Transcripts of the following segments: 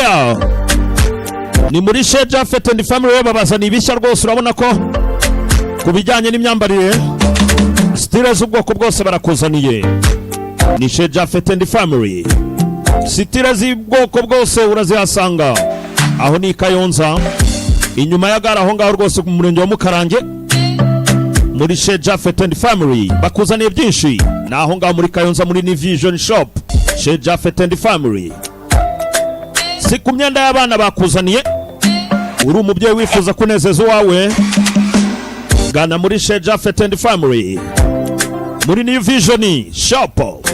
Yeah, ni muri Chez Japhet and Family, babazaniye ibishya rwose. Urabona ko ku bijyanye n'imyambarire, style z'ubwoko bwose barakuzaniye. Ni Chez Japhet and Family, style z'ubwoko bwose urazihasanga. Aho ni i Kayonza, inyuma ya gare, aho ngaho rwose mu murenge wa Mukarange, muri Chez Japhet and Family bakuzaniye byinshi. Ni aho ngaho muri Kayonza, muri New Vision Shop, Chez Japhet and Family. Si ku myenda y'abana bakuzaniye. Uri umubyeyi wifuza kunezeza uwawe, gana muri Chez Japhet and Family, muri New Vision Shop,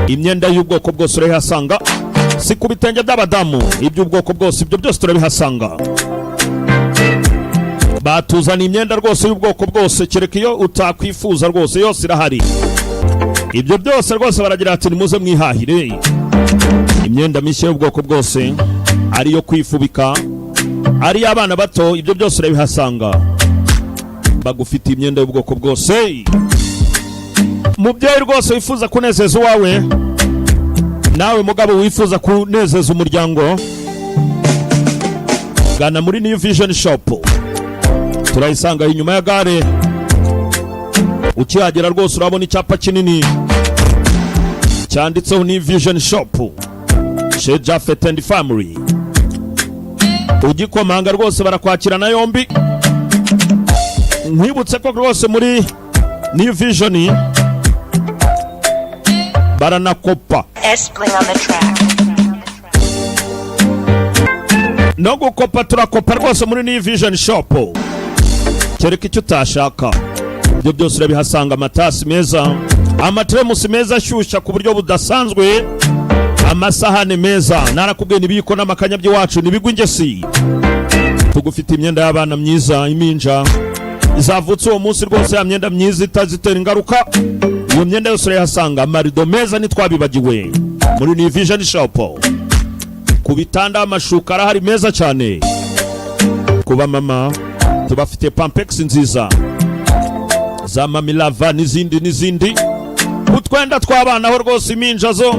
imyenda y'ubwoko bwose urayihasanga. Si ku bitenge by'abadamu, iby'ubwoko bwose, ibyo byose turabihasanga. Batuzaniye imyenda rwose y'ubwoko bwose, kereka iyo utakwifuza rwose, yose irahari. Ibyo byose rwose baragira ati: "Nimuze mwihahire imyenda mishya y'ubwoko bwose, ariyo kwifubika, ari iy'abana bato, ibyo byose urabihasanga." Bagufitiye imyenda y'ubwoko bwose. Mubyeyi rwose wifuza kunezeza uwawe, nawe mugabo wifuza kunezeza umuryango, gana muri New Vision Shop. Turayisanga inyuma ya gare. Ukihagera rwose urabona icyapa kinini cyanditseho New Vision Shop, Chez Japhet and Family. Ugikomanga rwose barakwakirana yombi. Nkwibutse ko rwose muri New Vision baranakopa. S Bling on the track. No gukopa turakopa rwose muri New Vision Shop, kereka icyo utashaka, ibyo byose urabihasanga. Amatasi meza, amateremusi meza ashyushya ku buryo budasanzwe, amasahane meza, narakubwiye, n'ibiyiko n'amakanya by'iwacu n'ibigwa ingesi. Tugufite imyenda y'abana myiza, iminja zavutse uwo munsi rwose, ya myenda myiza itazitera ingaruka, iyo myenda yose urayihasanga. Amarido meza ntitwabibagiwe muri New Vision Shop. Ku bitanda, amashuka arahari meza cyane. Ku bamama tubafite Pampers nziza za Mamilava n'izindi n'izindi. Utwenda tw'abana ho rwose, iminja zo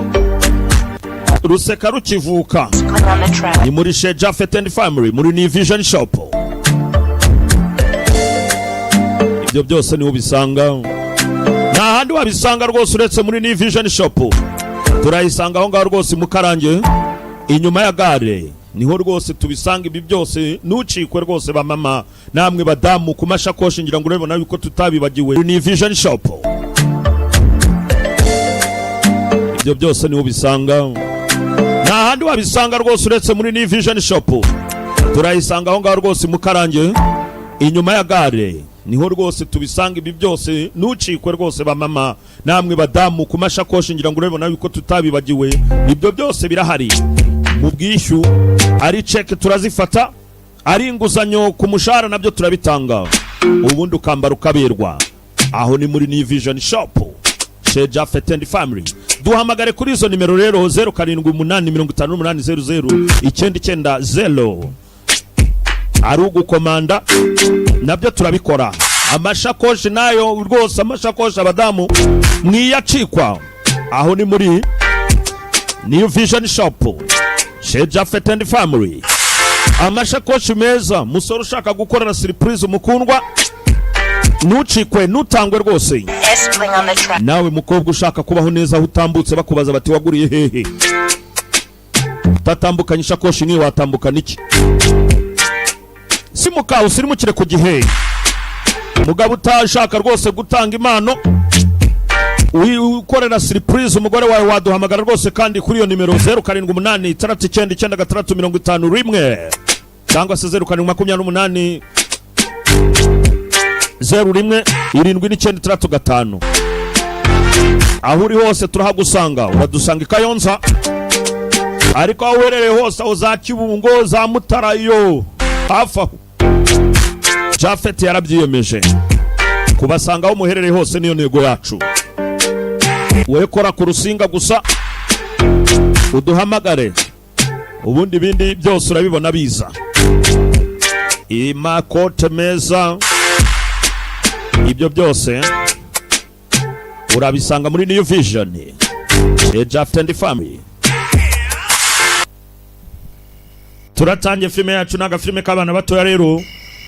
ruseka rukivuka. Bling on the track. Ni muri Chez Japhet and Family, muri New Vision Shop, ibyo byose niho ubisanga. Nta handi wabisanga rwose uretse muri New Vision Shop. Turayisanga aho ngaho rwose mu Karange, inyuma ya gare, niho rwose tubisanga ibi byose. Ntucikwe rwose, ba mama namwe badamu. Ku mashakoshi, ngira ngo urabibona yuko tutabibagiwe. New Vision Shop, ibyo byose niho ubisanga. Nta handi wabisanga rwose uretse muri New Vision Shop. Turayisanga aho ngaho rwose mu Karange, inyuma ya gare, niho rwose tubisanga ibi byose. Ntucikwe rwose, ba mama namwe badamu. Ku mashakoshi, ngira ngo urabibona yuko tutabibagiwe, ibyo byose birahari. Mu bwishyu, ari chèque turazifata, ari inguzanyo ku mushahara nabyo turabitanga, ubundi ukambara ukaberwa. Aho ni muri New Vision Shop, Chez Japhet and Family. Duhamagare kuri izo nimero rero: 0785800990. Ari ugukomanda nabyo turabikora. Amashakoshi nayo rwose, amashakoshi abadamu mwiyacikwa. Aho ni muri New Vision Shop, Chez Japhet and Family. Amashakoshi meza, musore ushaka gukorera surprise umukundwa, ntucikwe, ntutangwe rwose. S Bling on the track. Nawe mukobwa ushaka kubaho neza, aho utambutse bakubaza bati: "Waguriye hehe?" Utatambukanye ishakoshi niyo watambukana iki? Si mukawe usirimukire ku gihe. Mugabo utashaka rwose gutanga impano, ukorera surprise umugore wawe, waduhamagara rwose kandi kuri iyo nimero: 0786996501, cyangwa se 0728 01 7965. Aho uri hose turahagusanga. Uradusanga i Kayonza, ariko aho uherereye hose, aho za Kibungo, za Mutara, yo hafi aho, Japhet yarabyiyemeje kubasanga aho muherereye hose, niyo ntego yacu. Wowe kora ku rusinga gusa uduhamagare, ubundi ibindi byose urabibona biza. Imakote meza, ibyo byose urabisanga muri New Vision, Japhet and Family. Turatangiye filime yacu, ni agafilime k'abana batoya. Rero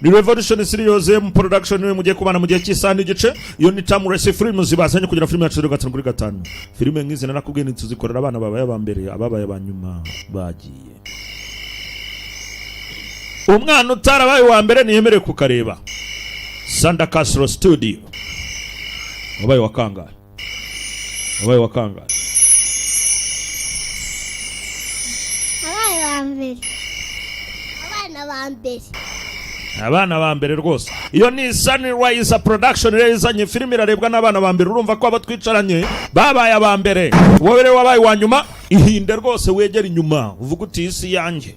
ni Revolution Series M Production, niwe mugiye kubana mu gihe cy'isaha n'igice. Iyo ni Tamuresi Films bazanye kugira filime yacu 5 kuri 5. Filime nk'izi narakubwiye ntituzikorera abana babaye aba mbere, ababaye aba nyuma bagiye. Umwana utarabaye uwa mbere ntiyemerewe kukareba. Sanda Castle Studio. Wabaye wa kangahe? Wabaye wa kangahe? Abaye ba mbere, abana ba mbere. Abana ba mbere rwose. Iyo ni Sunrise Production rero izanye filime irarebwa n'abana ba mbere. Urumva ko abo twicaranye babaye aba mbere. Wowe rero wabaye wa nyuma, ihinde rwose, wegere inyuma uvuga uti: "Isi yanjye."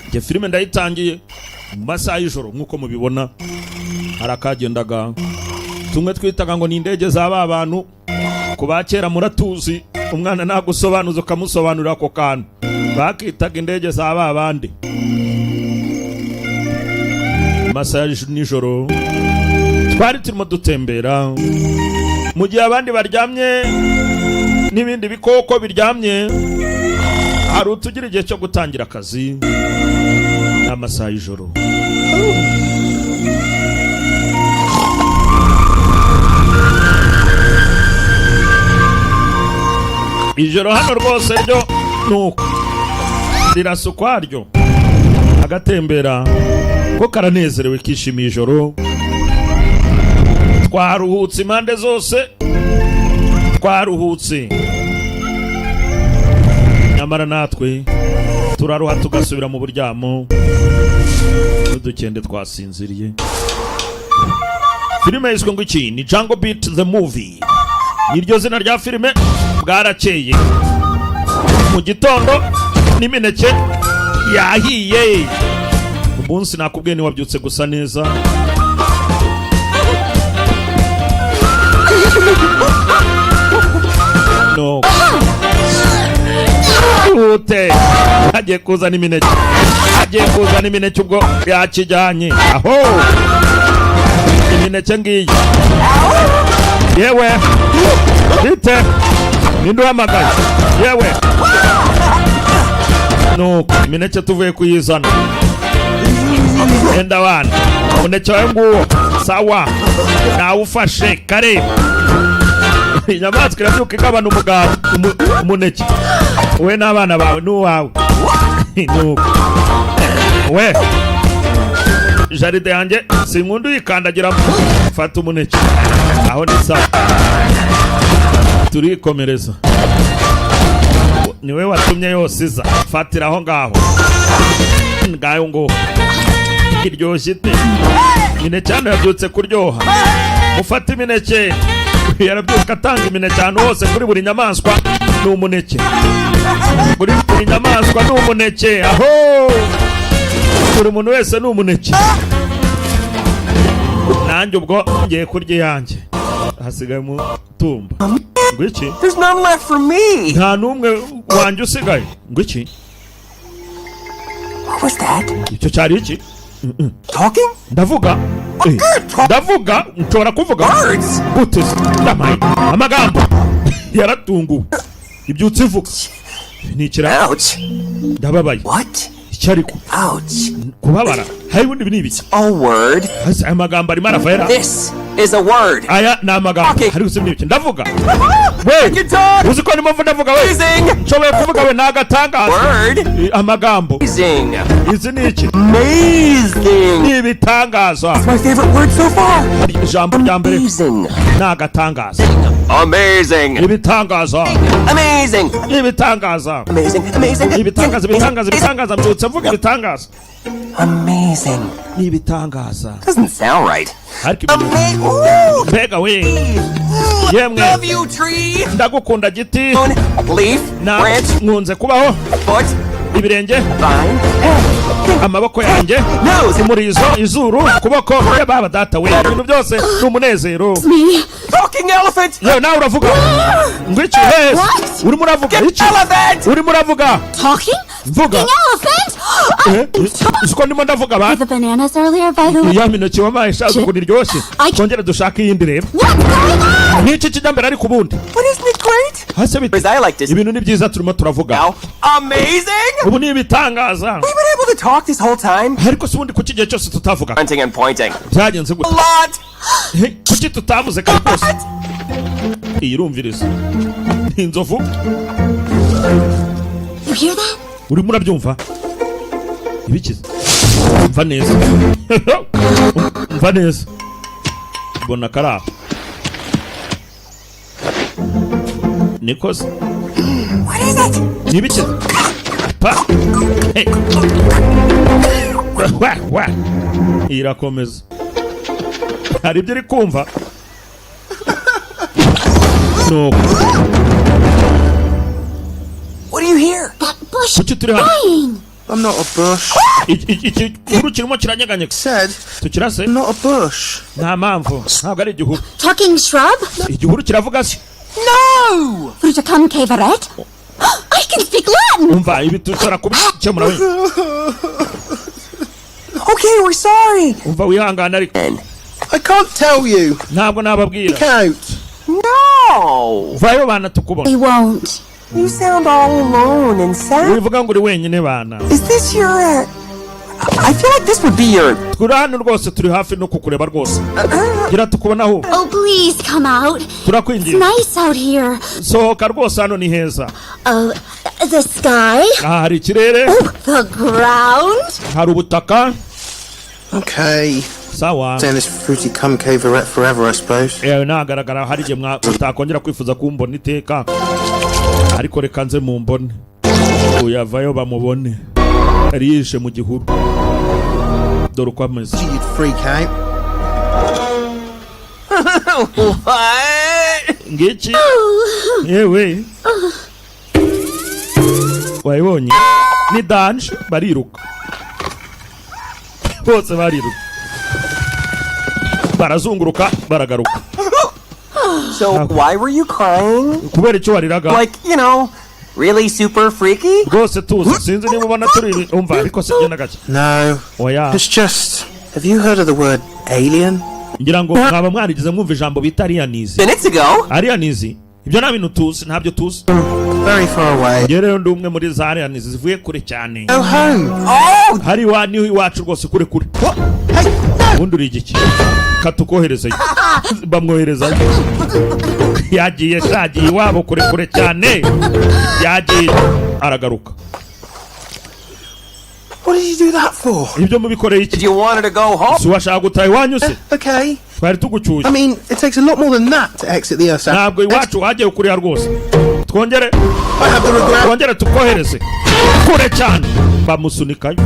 Njye filime ndayitangiye mu masaha y'ijoro. Nk'uko mubibona, hari akagendaga tumwe twitaga ngo ni indege za ba bantu ku ba kera. Muratuzi, umwana nagusobanuza ukamusobanurira ako kantu bakitaga indege za ba bandi. Mu masaha ya nijoro twari turimo dutembera mu gihe abandi baryamye n'ibindi bikoko biryamye. Hari utugira igihe cyo gutangira akazi n'amasaha y'ijoro. Ijoro hano rwose ryo nuko rirasa ukwaryo. Agatembera ko karanezerewe, kishimiye ijoro. Twaruhutse impande zose, twaruhutse, nyamara natwe turaruha tugasubira mu buryamo n'udukende twasinziriye. Filime yiswe ngo iki? Ni Jungle Beat the Movie, niryo zina rya filime. Bwarakeye mu gitondo n'imineke yahiye. Umunsi nakubwiye ntiwabyutse gusa neza. No ihute, agiye kuzana imineke, agiye kuzana imineke. Ubwo yakijyanye aho imineke ngiyi. Yewe, bite? Ninde uhamagaye? Yewe, nuko imineke tuvuye kuyizana. Enda wana, umuneke wawe nguwo. Sawa, nawufashe kare. Inyamaswa irabyuka igabana umugabo umuneke we n'abana bawe n'uwawe. Nuko we jardin yanjye sinkunda uyikandagiramo. Fata umuneke aho, ni sawa. Turikomereza. Niwe watumye yose iza. Fatira aho ngaho, ngayo ngo iryoshye ite? Imineke hano yabyutse kuryoha. Mufate imineke. Yarabyuka atanga imineke ahantu hose, kuri buri nyamaswa ni umuneke, buri buri nyamaswa ni umuneke, aho buri muntu wese ni umuneke. Nanjye ubwo ngiye kurya iyanjye, hasigaye umutumba. Ngo iki? There's none left for me. Nta n'umwe wanjye usigaye. Ngo iki? What was that? Icyo cyari iki? Talking? Ndavuga. Ndavuga, nshobora kuvuga. Words? Gute se? Ndamaye amagambo. Yaratunguwe, ibyutse ivuga ni ikiraro. Ouch. Ndababaye. What? Icyo ariko? Ouch. Kubabara hari ubundi. Ibi ni ibiki? A word. Hasi aya magambo arimo aravera. This is a word. Aya ni amagambo. Okay. Hari gusa n'ibiki? Ndavuga we. You talk. Uzi ko ndimo ndavuga we? Amazing. Nshoboye kuvuga we, ni agatangaza. Word. Amagambo. Amazing. Izi ni iki? Amazing. Ni ibitangaza. My favorite word so far. Ijambo rya mbere. Amazing. Ni agatangaza. Amazing. Ibitangaza. Amazing. Ibitangaza. Amazing. Amazing. Ibitangaza, ibitangaza, ibitangaza. Mbyutse mvuga ibitangaza. Amazing. Ni ibitangaza. Doesn't sound right. Ariko ibintu Ooh. Mbega we! Yemwe. Love you, tree. Ndagukunda giti. Leaf. Na Branch. nkunze kubaho. Foot. Ibirenge. Vine. Head. Amaboko yanjye. Nose. Umurizo, izuru, ukuboko. Baba data we, ibintu byose ni umunezero. Me. Talking elephant. Yewe, nawe uravuga. Ngo iki? Heza. What? Urimo uravuga iki? Elephant. Urimo uravuga. Talking? Mvuga. Elephant? Eh, uzi ko ndimo ndavuga ba? The bananas earlier, by the way. Ya mineke wampaye ishaje ukuntu iryoshye. I- Twongere dushake iyindi rero. What's going on? N'iki kijya mbere ariko ubundi? But isn't it Great. Hasi bite? As I like to Ibintu ni byiza, turimo turavuga. Now. Amazing. Ubu ni ibitangaza. We've been able to talk this whole time. Ariko se ubundi kuki igihe cyose tutavuga? Grunting and pointing. Byagenze A gute? lot. He, kuki tutavuze kare kose? Iyi irumviriza, ni inzovu. You hear that? Urimo urabyumva ibikize? Umva neza, umva neza, mbona kari aho niko se. What is it? Ni ibikize pa. Hey. Wa, wa. Irakomeza, hari ibyo iri kumva nuko. What do you hear? That bush Kuki turi hano? dying. I'm not a bush. Iki gihuru kirimo kiranyeganyega. Said, Tukirase. I'm not a bush. Nta mpamvu, ntabwo ari igihuru. Talking shrub? Igihuru kiravuga se? No. Fruticum caveret? I can speak Latin! Umva, ibi dushobora kubikemura we. Okay, we're sorry. Umva, wihangane ariko. I can't tell you. Ntabwo nababwira. Count. No. Vayo bana, tukubona. They won't. You sound all alone and sad. Wivuga ngo uri wenyine bana. Is this your? I feel like this would be your. Turi hano rwose, turi hafi no kukureba rwose, gira tukubona aho. Oh, please come out. It's Turakwinginze. nice out here. Sohoka rwose, hano ni heza. Oh, the sky? Aha hari ikirere. The ground? Hari ubutaka. Okay. Sawa. Saying this fruity cum caveret forever, I suppose. Yewe, nagaragara hari igihe utakongera kwifuza kumbona iteka, ariko reka nze mumbone. Uyavayo bamubone, yari yishe mu gihuru, dore uko ameze. You'd freak out. What? Ngiki yewe, wayibonye ni danger, bariruka bose, bariruka, barazunguruka, baragaruka. So why were you crying? Kubera icyo wariraga? Like, really super freaky? Rwose tuzi, sinzi niba ubona turi, umva ariko si genda gake. No. Oya. It's just. Have you heard of the word alien? Ngira ngo mwaba mwarigeze mwumva ijambo bita aliens. Minutes ago. Aliens, ibyo nta bintu tuzi, ntabyo tuzi. Very far away. Njye rero ndi umwe muri za aliens zivuye kure cyane. Go home. Oh, Hari iwa niho iwacu rwose, kure kure. Hey, no! Ubundi uri igiki? Katukoherezayo, bamwoherezayo, yagiye shagiye iwabo kure kure cyane, yagiye aragaruka. What did you do that for? Ibyo mubikoreye iki? Did you want her to go home? Si washaka gutaha iwanyu se? Okay. Twari tugucyuye. I mean, it takes a lot more than that to exit the Earth's Ntabwo iwacu wagiye kuriya rwose, twongere I have the regret. Twongere tukohereze kure cyane, bamusunikayo.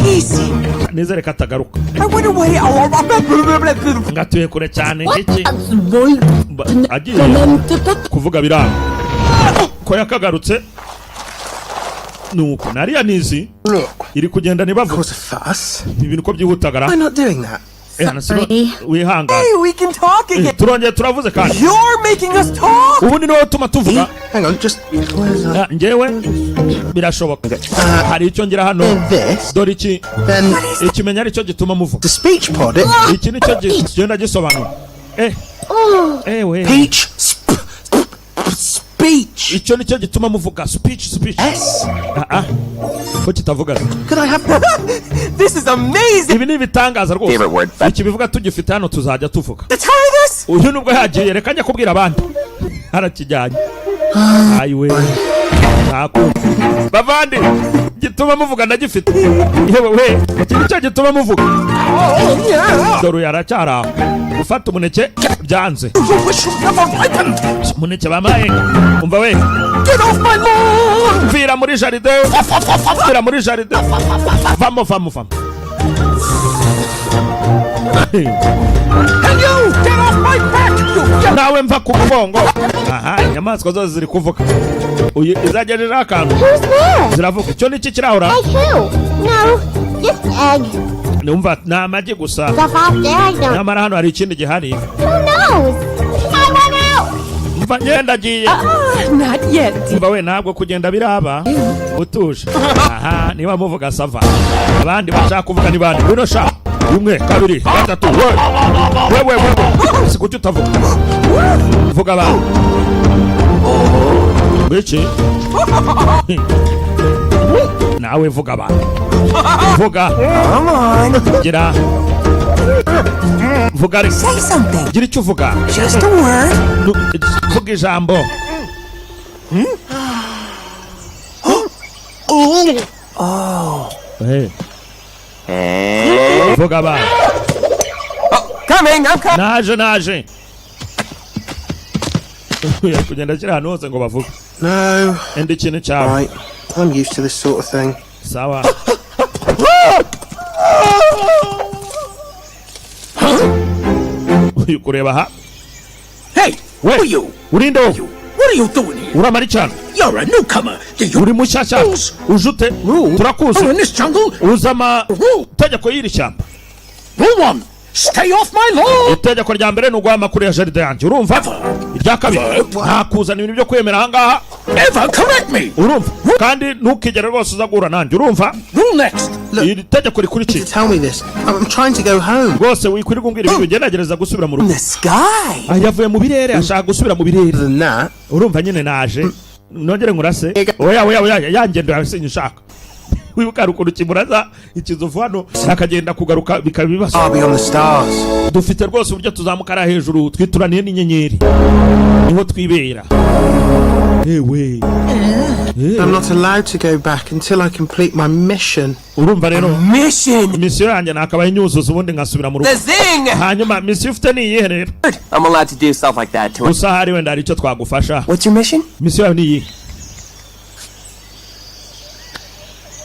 Easy. Nizere ko atagaruka. I wonder why. Oh, Ngatuye kure cyane iki? Agiye kuvuga biranga ko yakagarutse, nuko nariya nizi Look, iri kugenda ntibavuge. cause a fuss. Ibintu uko byihutagara. Why not doing that? Eh, hano Sorry. wihangane. Hey, we can talk again. Turongeye turavuze kandi. You're making us talk. Ubundi niwowe utuma tuvuga. Hang on, just where's that? Ah, njyewe birashoboka hari icyo ngira hano. This, Dore iki. then Ikimenya aricyo gituma muvuga. the speech pod. It Iki nicyo kigenda gisobanura, eh ewe. peach speech. Icyo nicyo gituma muvuga, speech, speech. S. Ah ah, ko kitavuga se? Could I have? This is amazing. Ibi ni ibitangaza rwose. Favorite word. Iki bivuga tugifite hano, tuzajya tuvuga. To try this. Uyu nubwo yagiye, reka njya kubwira abandi, arakijyanye ayiwe, ntakumva bavandi, gituma muvuga ndagifite yewe we, iki nicyo gituma muvuga. Dore uyu aracyari aho, gufata umuneke byanze. You wish you never ripened. Umuneke bamaye, umva we. Get off my lawn. Mvira muri jardin, mvira muri jardin, vamo, vamo, vamo. And you get off my back. You get Nawe mva ku mugongo. Aha inyamaswa zose ziri kuvuga, uyu izagejejeho akantu. Who's there? Ziravuga, icyo ni iki kirahura? Egg who? No, just egg. Numva ni amagi gusa. Stuff out there, I don't. Nyamara hano hari ikindi gihari. Who knows? I want out! Mva ngenda agiye. Not yet. Umva we, ntabwo kugenda biraba, utuje. Aha niba muvuga ça va, abandi bashaka kuvuga ni bande? Wino sha, rimwe, kabiri, gatatu, we we we we, si kuki utavuga? Vuga abantu. Ngwiki? Nawe vuga ba, vuga. Come on. Gira, vuga ariko. Say something. Gira icyo uvuga. Just a word. Vuga ijambo. Eh. Vuga ba. Coming. I'm coming. Naje, naje. Yari kugenda ashyira ahantu hose ngo bavuge. No. Enda ikintu cyawe. Right. I'm used to this sort of thing. Sawa. Uyu kureba aha. Hey, We. who you? Urinde wowe? What are you doing here? Uramara icyana. You're a newcomer. Do you Uri mushyashya, uje ute? Turakuzi. Oh, in this jungle? Uzi amategeko y'iri shyamba? Rule one, stay off my lawn. Itegeko rya mbere ni uguha amakuru ya jardin yanjye, urumva? Irya kabiri, nta kuzana ibintu byo kwemera ahangaha. Ever correct me. Urumva? Kandi ntukigere rwose uza guhura nanjye, urumva? Rule next. Iri tegeko rikurikiye. Tell me this. I'm trying to go home. Rwose wikwirirwa umbwira ibintu, ugerageza gusubira mu rugo. The sky. Ah, yavuye mu birere, ashaka gusubira mu birere. Than that. Urumva nyine naje nongere nkurase. Oya, oya, oya, ya ngendo yawe sinyishaka. Wibuka hari ukuntu kimuraza ikizovu hano akagenda kugaruka bikaba ibibazo. I'll be on the stars. Dufite rwose uburyo tuzamuka ari hejuru, twituraniye n'inyenyeri, niho twibera ewe. I'm not allowed to go back until I complete my mission. Urumva rero. Mission. Misiyo yanjye nakabaye nyuzuza, ubundi nkasubira mu rugo. The zing. Hanyuma misiyo ufite ni iyihe rero? I'm allowed to do stuff like that to Gusa hari wenda hari icyo twagufasha. What's your mission? Misiyo yawe ni iyihe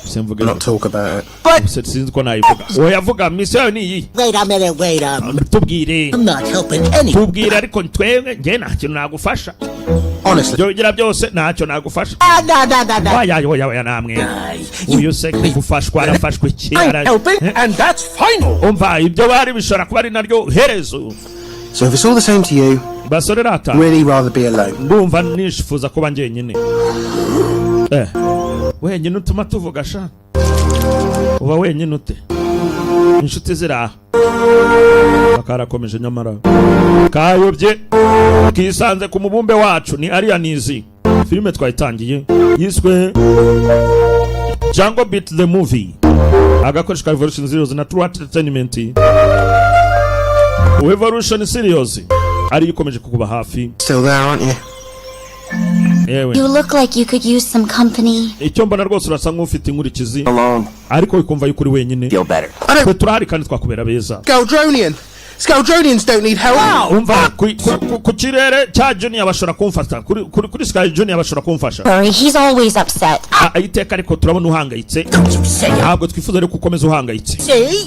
se? Mvuge? Not talk about it. But Se sinzi ko nayivuga. Oya, vuga, misiyo yawe ni iyihe? Wait a minute, wait a minute. Tubwire. I'm not helping any. Tubwire, ariko twebwe njye nta kintu nagufasha. Honestly. Ibyo bigira byose ntacyo nagufasha. Ah, no, no, no, no. Oya, oya, oya, namwe. Uyu se gufashwa arafashwa iki? I'm helping, and that's final. Umva, ibyo bari bishobora kuba ari naryo herezo. So if it's all the same to you, Basore rata. really rather be alone. Ndumva nishifuza kuba njyenyine. Eh, wenyine utuma tuvuga sha. Uba wenyine ute, inshuti ziri aha? Karakomeje nyamara kayobye, kisanze ku mubumbe wacu. Ni Aliens, filime twayitangiye yiswe Jungle Beat the Movie, agakoresho ka Revolution Series na True Entertainment. Revolution Series ariyo ikomeje kukuba hafi. Still there, aren't you? Yewe. You look like you could use some company. Icyo mbona rwose urasa nk'ufite inkurikizi. Alone. Ariko wikumva yuko uri wenyine. Feel better. Twe turahari kandi twakubera beza. Skaldronian! Skaldronians don't need help! Umva, ku kirere cya Junior bashobora kumfata, kuri Sky Junior bashobora kumfasha. Sorry, he's always upset. Ah, iteka ariko turabona uhangayitse, ntabwo twifuza rero ko ukomeza uhangayitse.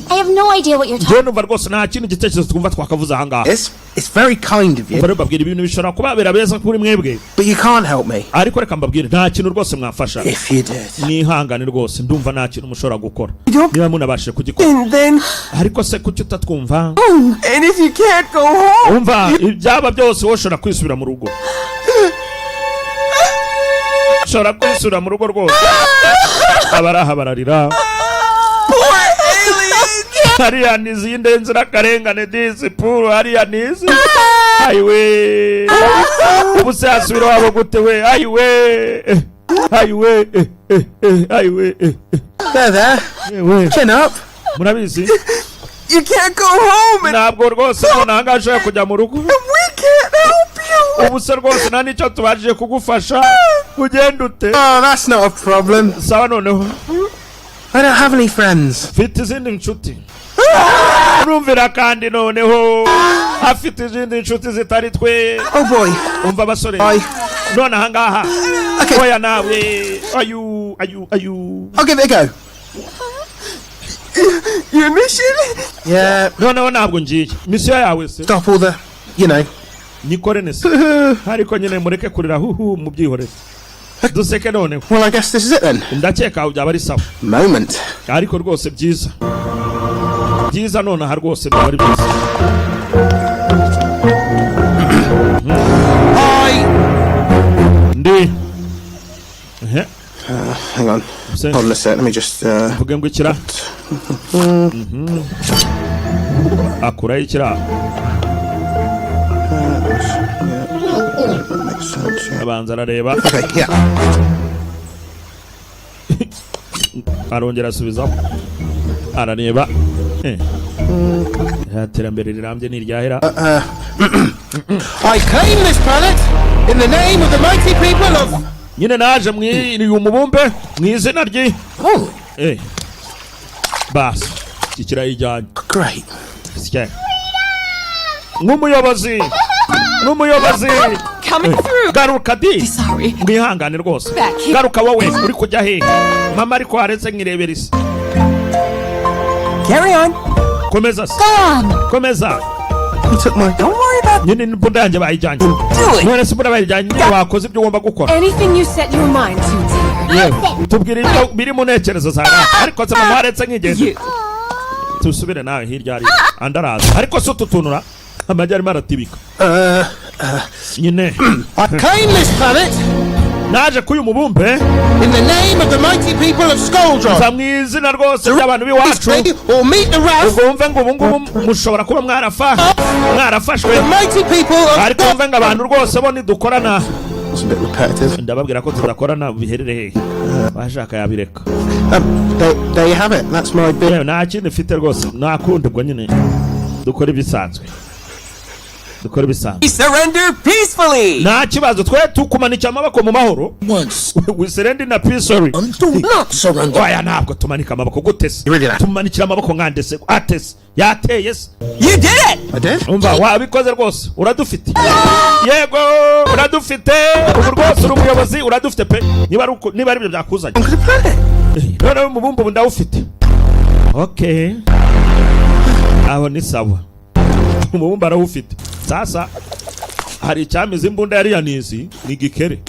I have no idea what you're talking Njyewe numva rwose nta kindi gitekerezo twumva twakavuze ahangaha. It's very kind of you, Umva rero mbabwira, ibintu bishobora kubabera beza kuri mwebwe, but you can't help me. ariko reka mbabwire, nta kintu rwose mwafasha. If you did. Mwihangane rwose, ndumva nta kintu mushobora gukora niba munabashije kugikora. And then, Ariko se kuki utatwumva? and if you can't go home, Umva, ibyaba byose wowe ushobora kwisubira mu rugo, ushobora kwisubira mu rugo rwose. Abaraha bararira. Poor aliens. Hariya nizi y'inzirakarengane disi puru hariya nizi. Ayiwe, ubu se yasubira wabo gute we? Ayiwe, ayiwe, eh, eh, eh, ayiwe, eh, eh. There, there. Yewe. Chin up. Murabizi. You can't go home, and Ntabwo rwose none ahangaha ushobora kujya mu rugo. we can't help you. Ubu se rwose nta n'icyo tubashije kugufasha, ugenda ute? Oh, that's not a problem. Sawa noneho. I don't have any friends. Mfite izindi nshuti. Urumvira kandi noneho afite izindi nshuti zitari twe. Oh boy. Umva abasore. Bye. None ahangaha. Okay. Oya nawe, ayu, ayu, ayu. I'll give it a go. Your mission? Yeah. Noneho ntabwo ngiye. Misiyo yawe se? Stop all the. Nyikore nese, ariko nyine mureke kurira, huhu, mubyihorere, duseke noneho. Well, I guess this is it then. Ndakeka byaba ari sawa. Moment. Ariko rwose byiza byiza, nonaha rwose byaba ari byiza. I. Ndi. Ehe. Hang on. Hold on a sec. Let me just. Mvuge ngo ikira. Akuraho ikira. Makes sense. Yeah. Abanza arareba. Okay, yeah. Arongera asubizaho, arareba. Iterambere rirambye ni iryahera. I claim this planet in the name of the mighty people of. Nyine naje mu uyu mubumbe mu izina ryi Oh, basi iki kirayijyanye. Great. Sike. Nk'umuyobozi. Coming through. Garuka di. Sorry. Mwihangane rwose. Back here. Garuka wowe, uri kujya hehe mama? Ariko waretse nkirebera isi. Carry on. Komeza se. Gone. Komeza. You took my. Don't worry about Nyine imbunda yanjye bayijyanye. Do it. None se imbunda bayijyanye, nyine wakoze ibyo ugomba gukora. Anything you set your mind to, dear. Yewe, tubwire ibyo biri mu ntekerezo zawe. Ariko se mama, waretse nkigenda. You. Tusubire nawe hirya hariya, andi araza. Ariko se utu tunura amagi arimo aratibika nyine. I claim this planet Naje kuri uyu mubumbe in the name of the mighty people of Skoldron. nza mu izina rwose ry'abantu b'iwacu. Or meet the wrath Ubwo wumve ngo ubu ngubu mushobora kuba mwarafashwe. the mighty people of. Ariko wumve ngo abantu rwose bo nidukorana. That's a bit repetitive. Ndababwira ko tudakorana, biherere hehe, washaka yabireka. There you have it. That's my bit. Yewe, nta kindi mfite rwose, nta kundi. Ubwo nyine dukora ibisanzwe, dukora ibisanzwe. Surrender peacefully. Nta kibazo, twe tukumanikira amaboko mu mahoro. Once. We surrender na peace, sorry. Do not surrender. Oya, ntabwo tumanika amaboko. Gute se? Really that? Tumanikira amaboko nkande se? Ate se yateye se? You did it. I did. Umva, wabikoze rwose, uradufite. Yego, uradufite ubu rwose, uri umuyobozi, uradufite pe. Niba ari ibyo byakuzanye. Conquer the planet. Noneho umubumbe ubu ndawufite. Okay, aho ni sawa, umubumbe arawufite. Sasa hari icyamize imbunda yari yanizi, ni gikere,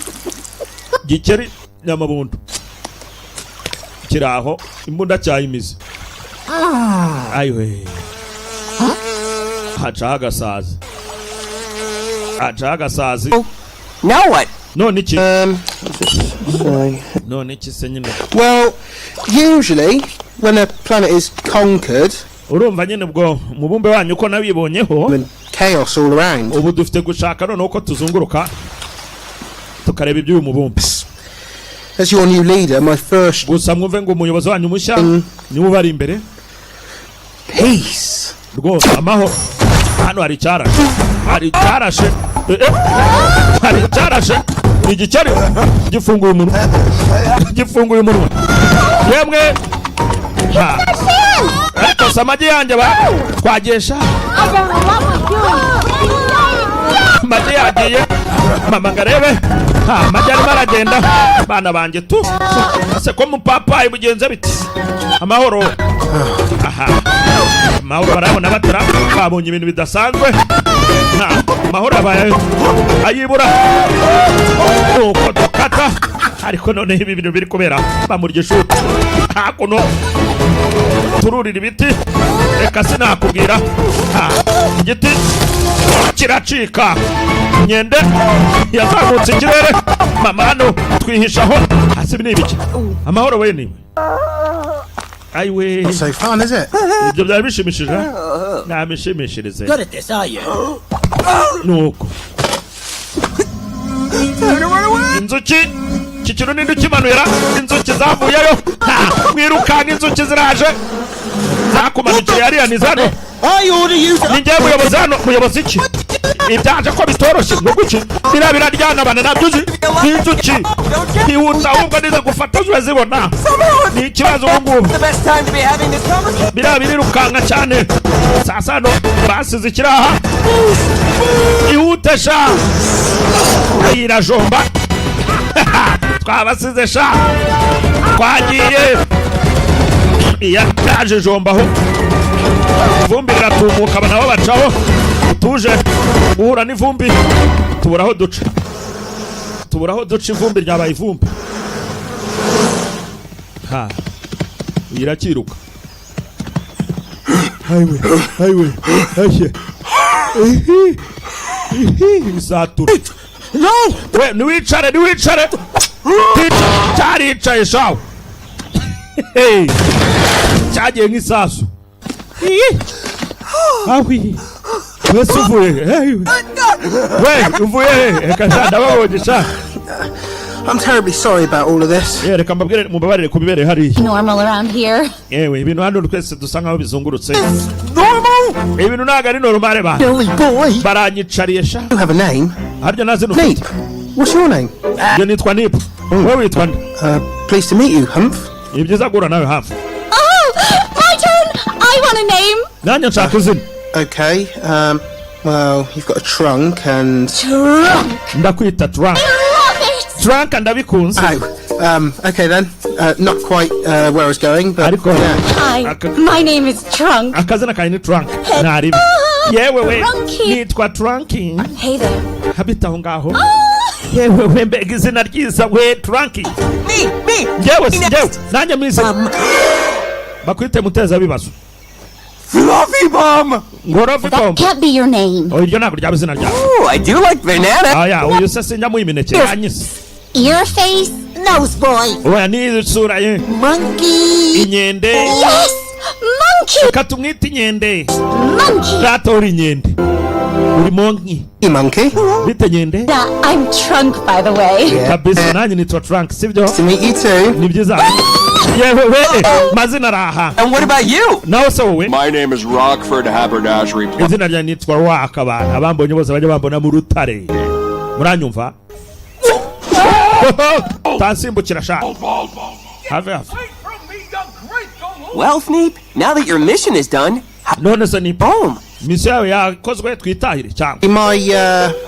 gikeri nyamabundu kiri aho, imbunda cyayimize. Ayiwe, hacaho agasazi, hacaho agasazi. Now what? None iki? What's this say? None iki se nyine? Well, usually when a planet is conquered, Urumva nyine ubwo umubumbe wanyu uko nabibonyeho, and chaos all around. Ubu dufite gushaka noneho ko tuzunguruka tukareba iby'uyu mubumbe. As your new leader, my first Gusa mwumve ngo umuyobozi wanyu mushya niwe ubari imbere. Peace. Rwose amahoro. Hano hari icyarashe, hari icyarashe. Hari icyarashe, ni igikeri gifunguye umunwa, gifunguye umunwa yemwe. Ha. Ariko se amagi yanjye ba twagesha? I don't know what we're doing. Amagi yagiye, mama ngo arebe. Ha, amagi arimo aragenda. Bana banjye tu, ese ko mupapayi bugenze biti? Amahoro aha, amahoro barabona batara babonye ibintu bidasanzwe. Ha, amahoro abaye ayibura nuko dukata. Ariko noneho ibi bintu biri kubera bamurya ishuti hakuno, tururira ibiti. Reka sinakubwira. Ha, igiti kiracika, inkende yazamutse ikirere. Mama hano twihishaho hasi. Ibi ni ibiki? Amahoro we niwe, ayiwe. Not so fun, is it? Ibyo byari bishimishije, ntamishimishirize. Good at this, are you? Nuko inzuki, iki kintu ninde ukimanura? Inzuki zavuyeyo. Ha, mwirukanka, inzuki ziraje, zakumanukiye hariya ni zano. I order you to. Ni njyewe muyobozi hano. Muyobozi iki? Ibyaje ko bitoroshye ngo guki? Biriya biraryana bana, nabyo uzi ni inzuki. Ntihuta ahubwo nize gufata ziba zibona, ni ikibazo ubu ngubu. The best time to be having this conversation. Biriya birirukanka cyane. Sasa hano basize ikiraha. Ihute sha, irajomba. Twabasize sha, twagiye. Iya yaje ijombaho, ivumbi riratumuka, aba nabo bacaho. Tuje guhura n'ivumbi, tubura aho duca, tubura aho duca, ivumbi ryabaye ivumbi. Ha, irakiruka. Ayiwe, ayiwe, ashye ihi ihi, isatura. No! We, niwicare, niwicare. Cyaricaye shawe. Hey, cyagiye nk'isasu. Iyi. Ahwi. Wese uvuye he? Hey, we uvuye he? Reka sha, ndababonye sha. I'm terribly sorry about all of this. Reka mbabwire, mubabarire ku bibereye hariya. Normal around here. Yewe, ibintu hano twese dusa nkaho bizungurutse. Normal? Ibintu ntabwo ari normal ba. Silly boy. Baranyicariye sha. You have a name. Harya nta zina ufite? Neep. What's your name? Njye nitwa Nipu. Wowe witwa nde? Pleased to meet you, Humph. Ni byiza guhura nawe hafi. Oh, my turn! I want a name! Nanjye nshaka izina. Okay. Well, you've got a trunk and. Trunk! Ndakwita Trunk. I love it! Trunk, ndabikunze. Oh. Okay then. Not quite where I was going, but Ariko yeah. Hi, my name is Trunk. Akazina kanjye ni Trunk. Ntaribi. Yewe we. Trunky. Nitwa Trunky. Hey there. Habita aho ngaho. Yewe we, mbega izina ryiza we, Trunky. Me, me. Njyewe si njyewe, nanjye mwize bakwite muteza bibazo. Fluffy Bomb. Ngorofi That bomb. can't be your name. Oh, iryo ntabwo ryaba izina ryawe. Oh, I do like banana. Aya, uyu se sinjya muha imineke yanyise. Ear face? Nose boy. Oya, ni isura ye. Monkey. Inkende. Yes! Monkey! Reka tumwite inkende. Monkey! Data, uri inkende, uri monkey. Hey, monkey. Bite, nkende? I'm Trunk, by the way. Kabisa, nanjye nitwa Trunk, sibyo? Nice to meet you too. Ni byiza. Yewe we, mazina araha. And what about you? Nawe se wowe? My name is Rockford Haberdashery. Izina ryanjye nitwa Rock. Abantu abambonye bose bajya bambona mu rutare, muranyumva? Tansimbukira sha, have have. Well, Fneep, now that your mission is done, None se ni home. Misiyo yawe yakozwe, twitahire cyangwa?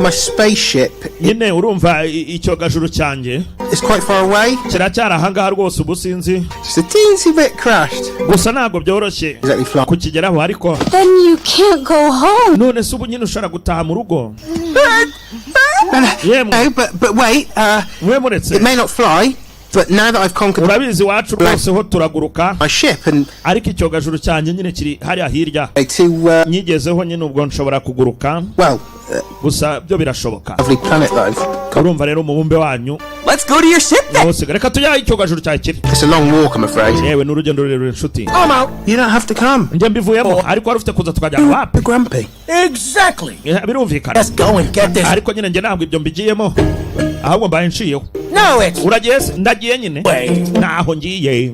My spaceship Nyine urumva icyogajuru cyanjye is quite far away. kiracyari ahangaha rwose, ubu sinzi. Just a teensy bit crashed. Gusa ntabwo byoroshye Exactly fly. kukigeraho, ariko Then you can't go home. None se ubu nyine ushobora gutaha mu rugo? No, no, Yemwe. no, but wait. Mwe muretse. It may not fly, but now that I've conquered Urabizi, iwacu rwose ho turaguruka. my ship and Ariko icyogajuru cyanjye nyine kiri hariya hirya. to Nyigezeho nyine, ubwo nshobora kuguruka. well, Gusa byo birashoboka. lovely planet that I've got. Urumva rero umubumbe wanyu Let's go to your ship then. nawusiga. Reka tujye aho icyogajuru cyawe kiri. It's a long walk, I'm afraid. Yewe, ni urugendo rurerure, inshuti. I'm out. You don't have to come. Njye mbivuyemo, ariko wari ufite kuza tukajyana. Wapi? You're grumpy. Exactly. Birumvikana. Let's go and get this. Ariko nyine njye ntabwo ibyo mbigiyemo, ahubwo mbaye nciyeho. No, it's Uragiye se? Ndagiye nyine. way. Naho ngiye.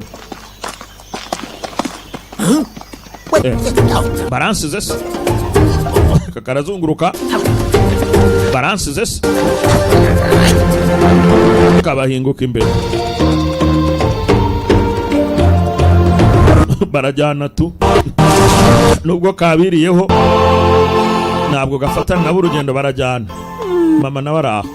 Baransize se? Aka karazunguruka. Baransize se? Kabahinguka imbere, barajyana tu. Nubwo kabiriyeho, ntabwo gafatana nabo urugendo, barajyana. Mama nawe ari aho.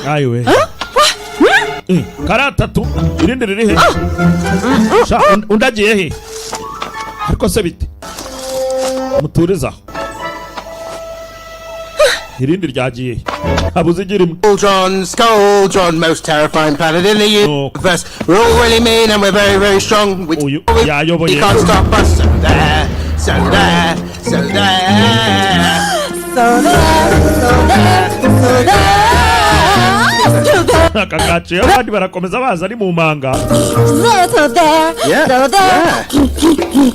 Ayiwe. Kari atatu, irindi riri he? Sha, undi agiye he? Ariko se bite? Muturize aho. Irindi ryagiye he? Habuze igira imwe. Cauldron, Scaldron, most terrifying planet in the universe. We're all really mean and we're very, very strong. Uyu We yayoboye. You can't stop us. So there, so there, so there. So there, so there, so there, so there, Aka kaciye, abandi barakomeza baza, ari mu manga. There, so there, so there.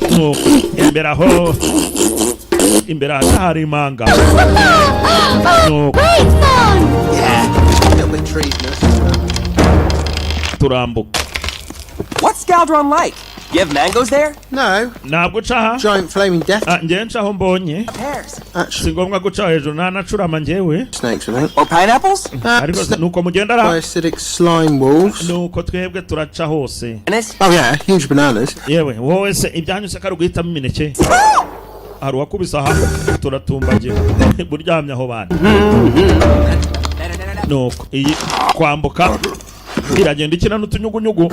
Nuko, imbere aho, imbere aha hari imanga. Nuko Great song! Yeah, a little bit treasonous. Turambuka. What's Scaldron like? You have mangoes there? No, Ntabwo uca aha. Giant flaming death Ah, njyewe nca aho mbonye. Pears. Si ngombwa guca hejuru, ntanacurama njyewe. Snakes, I think. Or pineapples? Ariko nuko mugenda ara. Acidic slime wolves. Nuko twebwe turaca hose. Bananas? Oh yeah, huge bananas. Yewe wowe se, ibyanyu se kari uguhitamo imineke? Hari uwakubise aha, turatumbagira buryamye aho bana. Nuko iyi kwambuka iragenda ikina n'utunyugunyugu.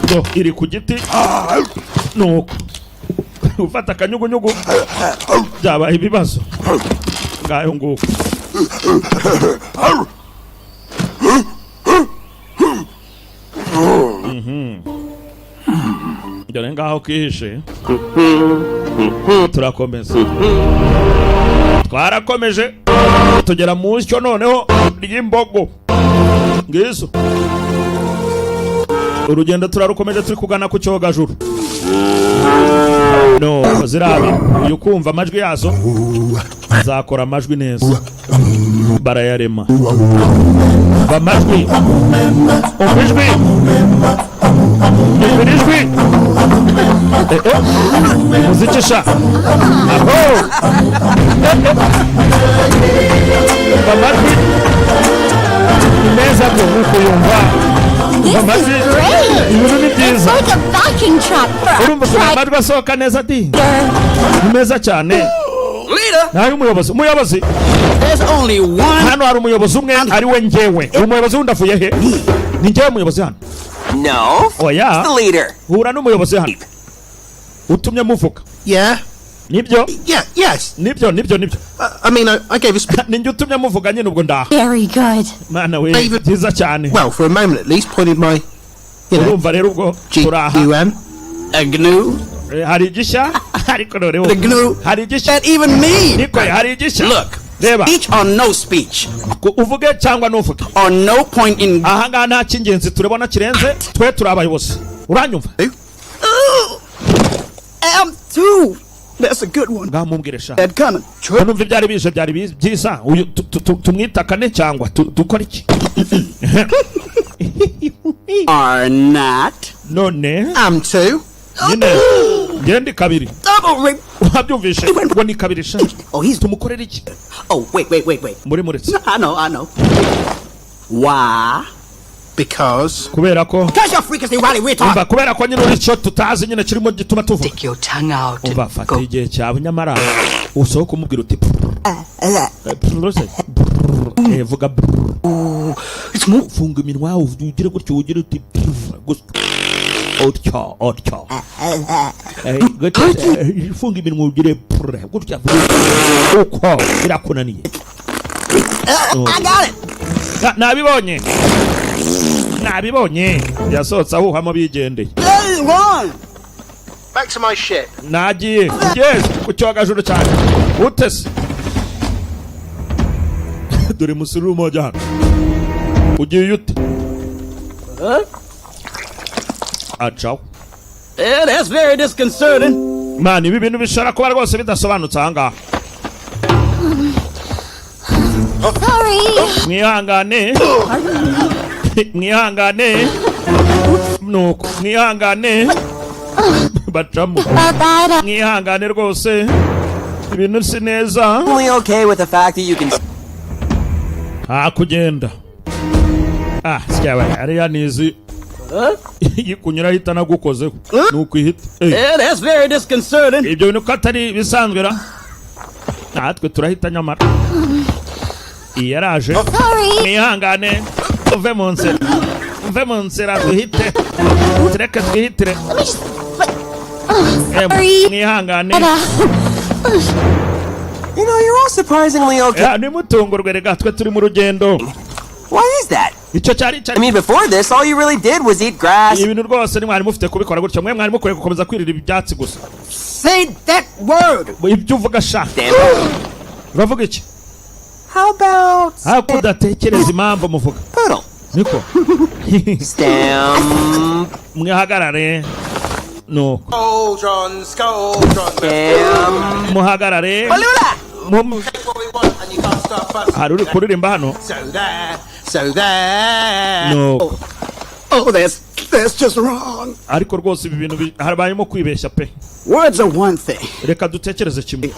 Do, iri ku giti. Nuko ufata akanyugunyugu byabaye ibibazo. Ngayo nguko. Dore ngaho kihishe. Turakomeza, twarakomeje tugera mu nsyo noneho ry'imbogo ngizo. Urugendo turarukomeje, turi kugana ku cyogajuru. No zirabi uyu kumva amajwi yazo, zakora amajwi neza, barayarema. Umva amajwi, umva ijwi, umva iri jwi. Eh, eh. Muziki sha aho. Eh, eh. Umva amajwi ni meza byo nk'uko yumva. This is Amajwi great. ibintu ni It's byiza. like a backing track for Urumva ukuntu a amajwi asohoka neza di, ni meza cyane. Leader, Nawe umuyobozi, umuyobozi. There's only one. Hano hari umuyobozi umwe, ari we njyewe. Umuyobozi wundi avuye he? Ni njyewe muyobozi hano. No. Oya. The leader. Hura n'umuyobozi hano utumye muvuga. Yeah? Nibyo. Yeah, yes. Nibyo, nibyo, nibyo. I mean, I gave a speech. Ni njye utumye muvuga nyine, ubwo ndaha. Very good. Mana we, byiza cyane. Well, for a moment at least, pointed my Urumva rero ubwo G turaha. U N. A gnu. Eh, hari igishya ariko noneho The gnu. hari igishya. That even me. Niko hari igishya. Look. Reba. Speech or no speech. Uvuge cyangwa ntuvuge Or no point in. Ahangaha nta cy'ingenzi turabona kirenze, twe turi abayobozi, uranyumva? Am too. That's a good one. Ngaho mumbwire sha. That coming. Numva ibyari bije byari byiza. Uyu tumwitakane cyangwa dukore iki? Are not. None Am too. Nyine ngende kabiri. Double rape. Wabyumvishe ngo ni kabiri sha. Oh, he's. Tumukorere iki? Oh, wait, wait, wait, wait. Muri muretse. I know, I know. Why? Because. Kubera ko Because you're freakishly wily retard. Umva, kubera ko nyine uri icyo tutazi nyine kirimo gituma tuvuga. Stick your tongue out. Umva, fata igihe cyawe, nyamara usohoke umubwira uti brrr. Eh, brrr se, brrr. Eh, vuga brrr. Funga iminwa ugire gutyo, ugire uti brrr, gusa utyo utyo. Eh, gutyo, eh, funga iminwa ugire brrr, gutya uko birakunaniye. I got it. Nabibonye, nabibonye, yasohotse ahuhamo bigendeye. Hey, run. Back to my ship. Nagiye, yes, ku cyogajuru cyane utese. Dore musururu moja hano, ugiye ute? Acaho. Yeah, that's very disconcerting. Man, ibi bintu bishobora kuba rwose bidasobanutse ahangaha. Sorry. Mwihangane, mwihangane, nuko mwihangane bacamo. About that. Mwihangane rwose, ibintu si neza. Only okay with the fact that you can Nta kugenda. Ah, syaba ariya nizi yikunyura ahita anagukozeho, ni ukwihita. Eh, Yeah, that's very disconcerting. Ibyo bintu ko atari ibisanzwe ra, natwe turahita nyamara iyi yaraje. Sorry. Mwihangane, uve mu nzira, uve mu nzira duhite, tureke twihitire. Let me just. But, Eh, sorry. mwihangane. You're all surprisingly okay. Eh, nimutungurwe rega, twe turi mu rugendo. Why is that? Icyo cyari cyari I mean, before this, all you really did was eat grass. Ibintu rwose nimwari mufite kubikora gutyo, mwe mwari mukwiye gukomeza kwirira ibyatsi gusa. Say that word. Ibyo uvuga sha. Damn. Uravuga iki? How about Ariko udatekereza impamvu muvuga. poodle? Niko. Stamp. Mwihagarare nuko. Scoldron, Scoldron. Stamp. Muhagarare. Balula! Take what we want and you can't start fussing. Hari uri kuririmba hano. So there, so there. Nuko. Oh, that's just wrong. Ariko rwose ibi bintu habayemo kwibeshya pe. Words are one thing. Reka dutekereze kimwe,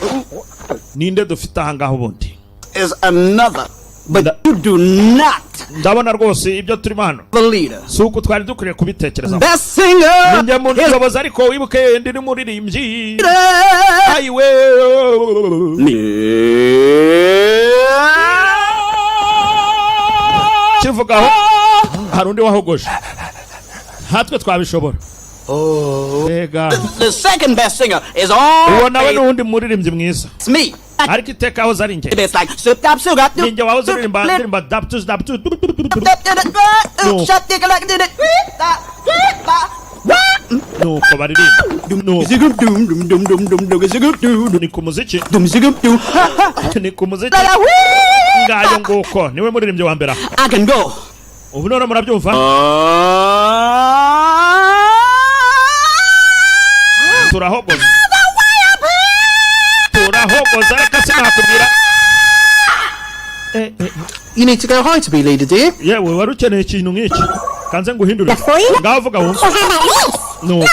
ninde dufite ahangaha ubundi? Is another. But you do not Ndabona rwose ibyo turimo hano the leader. si uku twari dukwiriye kubitekerezaho. Best singer. Ninjye muyobozi, ariko wibuke ndi n'umuririmbyi ayiwe. Kivugaho hari undi wahogoje, hatwe twabishobora. Mbega. The second best singer is all. Uwo nawe ni uwundi muririmbyi mwiza. It's me. Ariko iteka yahoze ari njye. It's like soup up sugar. Ninjye wahoze uririmba ndirimba daptus daptus. No. Nuko baririmba, nuko ni ku muziki, ni ku muziki. Ngayo nguko, niwe muririmbyi wa mbere aha. I can go. Ubu none murabyumva. Turahogoza, turahogoza, reka sinakubwira. Eh, eh. You need to go high to be leader, do you? Yewe, wari ukeneye ikintu nk'iki, kanze nguhindure. Ngaho vuga wumve. No,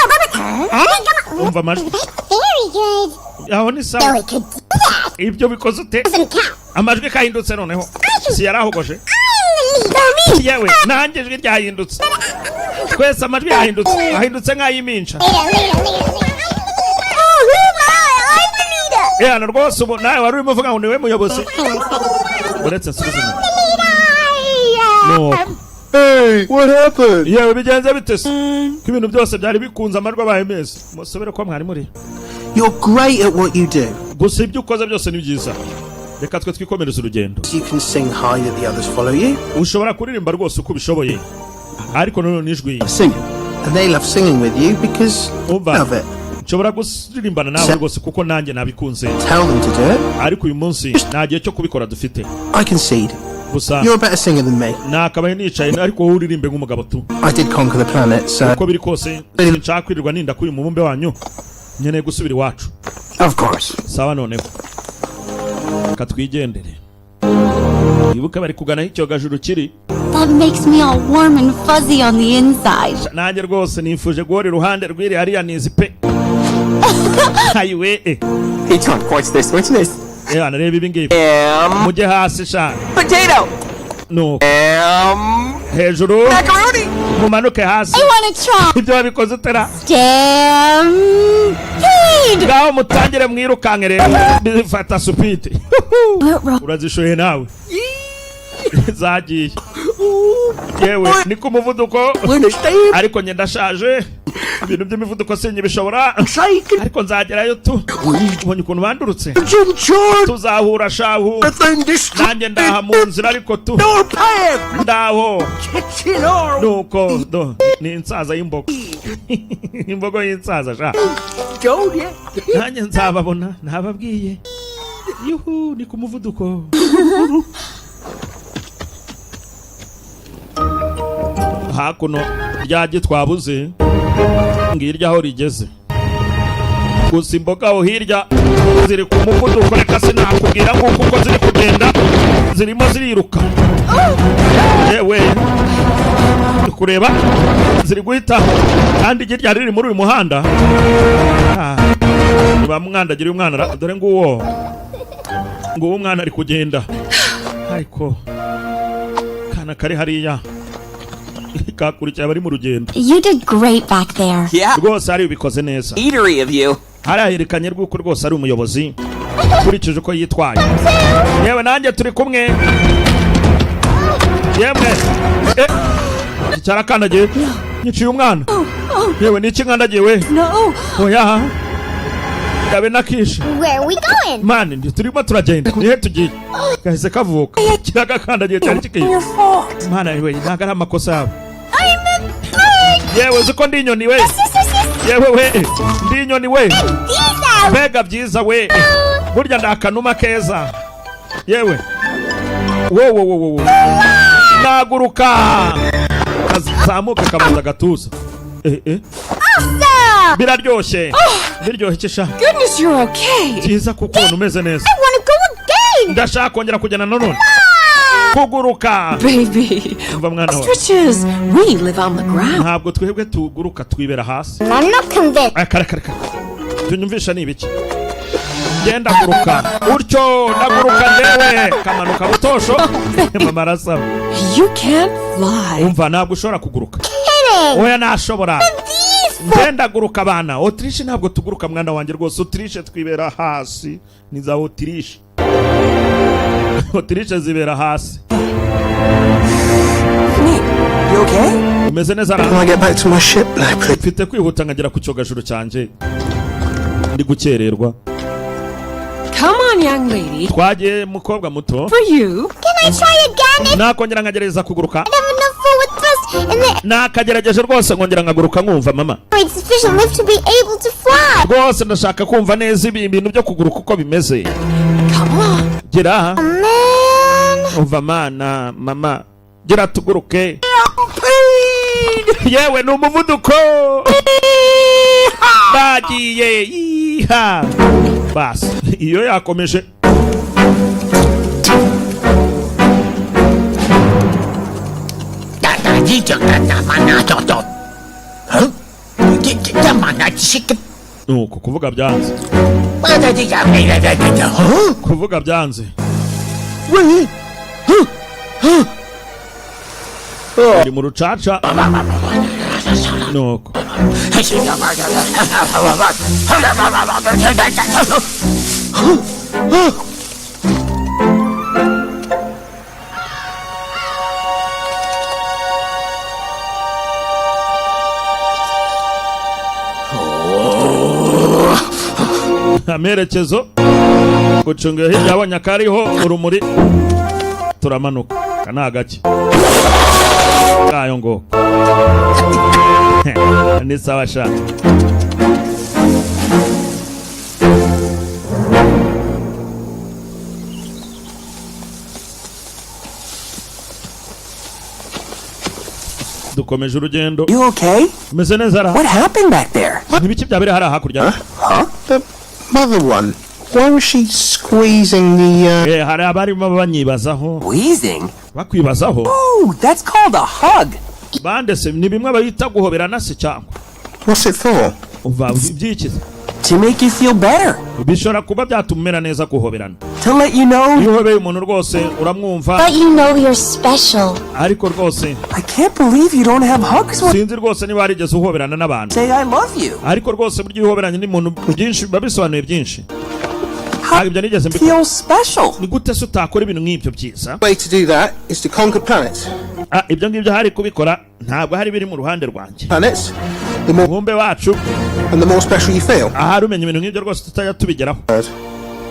umva amajwi. Very good. Aho ni sawa. Billy could do that. Ibyo bikoze ute? Doesn't count. Amajwi kahindutse noneho, si yarahogoje? I'm the leader. Me. Yewe, nanjye ijwi ryahindutse, twese amajwi yahindutse, ahindutse nk'ay'iminca. Leader, leader, leader, leader. Oh, who am I? I'm the leader. Hano rwose ubu nawe wari urimo uvuga ngo niwe muyobozi. Uretse nsubize inyuma. Nuko. Hey, what happened? Yewe, bigenze bite se ko ibintu byose byari bikunze, amajwi abaye meza? Musubire ko mwari muri. You're great at what you do. Gusa ibyo ukoze byose ni byiza, reka twe twikomereze urugendo. You can sing high that the others follow you. Ushobora kuririmba rwose uko ubishoboye, ariko nanone ijwi Sing. And they love singing with you because Umva. of it. Nshobora kuririmbana nawe rwose kuko nanjye nabikunze. Tell them to do it. Ariko uyu munsi nta gihe cyo kubikora dufite. I concede. Gusa You're a better singer than me. nakabaye nicaye, ariko wowe uririmbe nk'umugabo tu. I did conquer the planet, so Uko biri kose sinshaka kwirirwa ninda kuri uyu mubumbe wanyu, nkeneye gusubira iwacu. Of course. Sawa, noneho reka twigendere. Ibuka bari kugana aho icyogajuru kiri. That makes me all warm and fuzzy on the inside. Nanjye rwose nifuje guhora iruhande rw'iri hariya nizi pe, ayiwe eh. Hey, Tom, watch this. Watch this. Reba ibi ngibi. Mujye hasi sha. Potato. Nuko hejuru. Macaroni. Mumanuke hasi. I want to try. Ibyo wabikoze utera? Stampede. Ngaho mutangire mwirukanke rero, bifata speed. Urazishoye nawe, zagiye. Yewe, ni ku muvuduko, ariko njye ndashaje, ibintu by'imivuduko sinyibishobora, ariko nzagerayo tu. Ubonye ukuntu bandurutse? Tuzahura shahu, nanjye ndaha mu nzira, ariko tu ndaho. Nuko do ni insaza y'imbogo, imbogo y'insaza sha. Nanjye nzababona, ntababwiye. Yuhu, ni ku muvuduko. Hakuno ryagi twabuze, ngirya aho rigeze. Gusa imboga aho hirya ziri ku muvuduko, reka sinakubwira nguko uko ziri kugenda, zirimo ziriruka. Yewe, ndi kureba ziri guhita, kandi igi ryari riri muri uyu muhanda. Ah, bamwandagira uyu mwana dore nguwo, nguwo umwana ari kugenda, ariko kana kari hariya kakurikiye abari mu rugendo. You did great back there. Yeah. Rwose hari ubikoze neza. Eatery of you. Hariya yerekanye rw'uko rwose ari umuyobozi ukurikije uko yitwaye. Yewe, nanjye turi kumwe. Yemwe, eh, iki cyarakandagiye, nyiciye umwana. Yewe, ni iki nkandagiye we? No. Oya, yabe nakishe. Where are we going? Mani, ndi turimo turagenda, nihe tugiye? Gahise kavuka kiragakandagiye, cyari kikiye. Your fault. Mana we, ntabwo ari amakosa yabo. I'm a bird. Yewe, uzi ko ndi inyoni we? Yewe we, ndi inyoni we. Mbega byiza we, burya ndi akanuma keza. Yewe, wo wo wo wo wo, naguruka, kazamuka kabanza agatuza. Eh eh, biraryoshye, biryoshye sha. Goodness, you're okay. Byiza kuko ubona umeze neza. I want to go again. Ndashaka kongera kugenda nanone kuguruka. Baby. Umva mwana wawe. Ostriches, we live on the ground. Ntabwo twebwe tuguruka, twibera hasi. I'm not convinced. Aya, kare kare kare, tunyumvisha ni ibiki? Genda guruka utyo, ndaguruka ndewe, kamanuka butosho. Mama arasaba. You can't fly. Umva, ntabwo ushobora kuguruka. Oya, nashobora, ngenda guruka abana. Autruche ntabwo tuguruka mwana wanjye rwose, autruche twibera hasi, ni za autruche, autruche zibera hasi. Nate, you okay? Umeze neza ra? Can I get back to my ship now, please? Mfite kwihuta nkagera ku cyogajuru cyanjye, ndi gukererwa. Come on, young lady. Twagiye, mukobwa muto. For you. Can I try again if Nakongera nkagerageza kuguruka? I have enough forward thrust and the Nakagerageje rwose nkongera nkaguruka nkumva, mama. it's sufficient lift to be able to fly? Rwose ndashaka kumva neza ibi ibintu byo kuguruka uko bimeze. Come on. Gira. Man. Umva mana, mama, gira tuguruke. Yewe, ni umuvuduko. Bagiye yiha basi, iyo yakomeje. Nuko kuvuga byanze, kuvuga byanze. Uri mu rucaca, nuko amerekezo gucunga hirya, yabonye akariho urumuri. Turamanuka, aka ni agake kayo ngo ni sawa sha. Dukomeje urugendo. You okay? Umeze neza ra? What happened back there? Ntibiki byabereye hariya hakurya? Huh? The mother one. Why was she squeezing the, Hari abarimo banyibazaho. Wheezing? Bakwibazaho. Oh, that's called a hug. Bande se ni bimwe bayita guhoberana se cyangwa? What's it for? Umva, ibyikize. To make you feel better. Bishobora kuba byatuma umera neza guhoberana. To let you know. Iyo uhobeye umuntu rwose uramwumva. But you know you're special. Ariko rwose I can't believe you don't have hugs when sinzi rwose niba warigeze uhoberana n'abantu. say I love you. Ariko rwose burya iyo uhoberanye n'umuntu byinshi biba bisobanuye byinshi. Ntabwo ibyo nigeze mbikora. Feel special. Ni gute se utakora ibintu nk'ibyo byiza? Way to do that is to conquer planets. Ah, ibyo ngibyo hari kubikora ntabwo hari biri mu ruhande rwanjye. Planets, the more umubumbe wacu and the more special you feel. Ahari umenya ibintu nk'ibyo rwose tutajya tubigeraho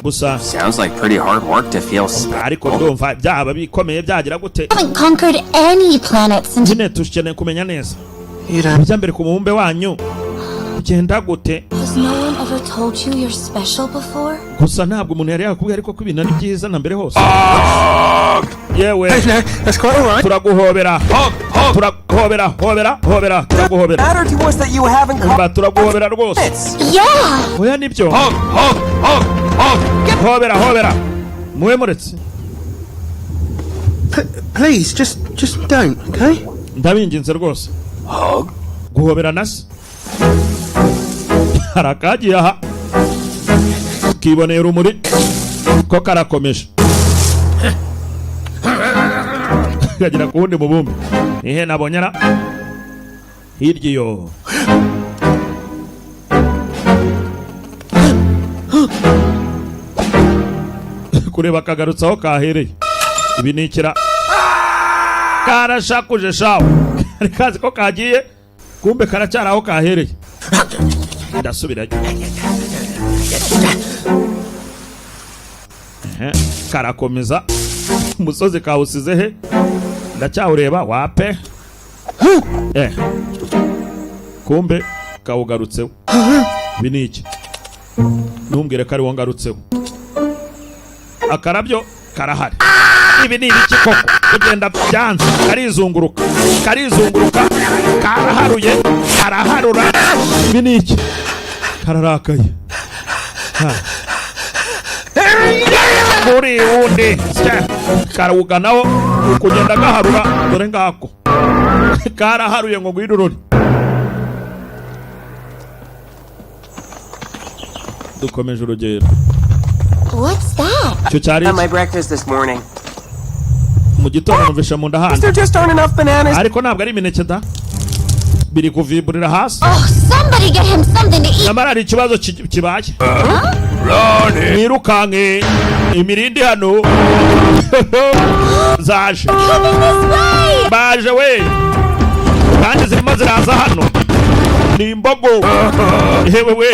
gusa. Sounds like pretty hard work to feel special. Ariko ndumva byaba bikomeye byagira gute. Haven't conquered any planet since. Nyine dukeneye kumenya neza ibijya mbere ku mubumbe wanyu bigenda gute. Has no one ever told you you're special before? Gusa ntabwo umuntu yari yakubwiye ariko ko ibintu ari byiza na mbere hose yewe. That's quite all right. Turaguhobera, turaguhobera, hobera, hobera, turaguhobera. Matter to us that you haven't Umva, turaguhobera rwose. Yeah! Oya, nibyo, hobera, hobera, muwe muretse. Please, just don't, okay? Ndabinginze rwose, guhobera na se hari akagiye aha kiboneye urumuri ko karakomeje kagera ku wundi mubumbe. Ihe nabonye ra hirya iyo kureba kagarutse aho kahereye. Ibi ni ikira karashakuje shawe, kari kazi ko kagiye, kumbe karacyari aho kahereye. Ndasubirayo. Ehe, karakomeza. Umusozi kawusize he? Ndacyawureba wape. Kumbe kawugarutseho. Ibi ni iki? Ntumbwire ko ari wo ngarutseho. Akarabyo karahari. Ibi ni ibiki koko? Kugenda byanze, karizunguruka, karizunguruka, karaharuye, karaharura. Ibi ni iki? Kararakaye. Ha. Kuri wundi sya, karawuganaho kugenda gaharura. Dore ngako karaharuye ngo ngwirurore. Dukomeje urugendo. What's that? Icyo cyari Had my breakfast this morning. Mu gitondo numvishe mu nda handi. There just aren't enough bananas. Ariko ntabwo ari imineke da, biri kuviburira hasi. Oh, somebody get him something to eat! Nyamara hari ikibazo kibaye. Mwirukanke, imirindi hano zaje. Coming this way! Baje we, kandi zirimo ziraza hano, ni imbogo yewe we.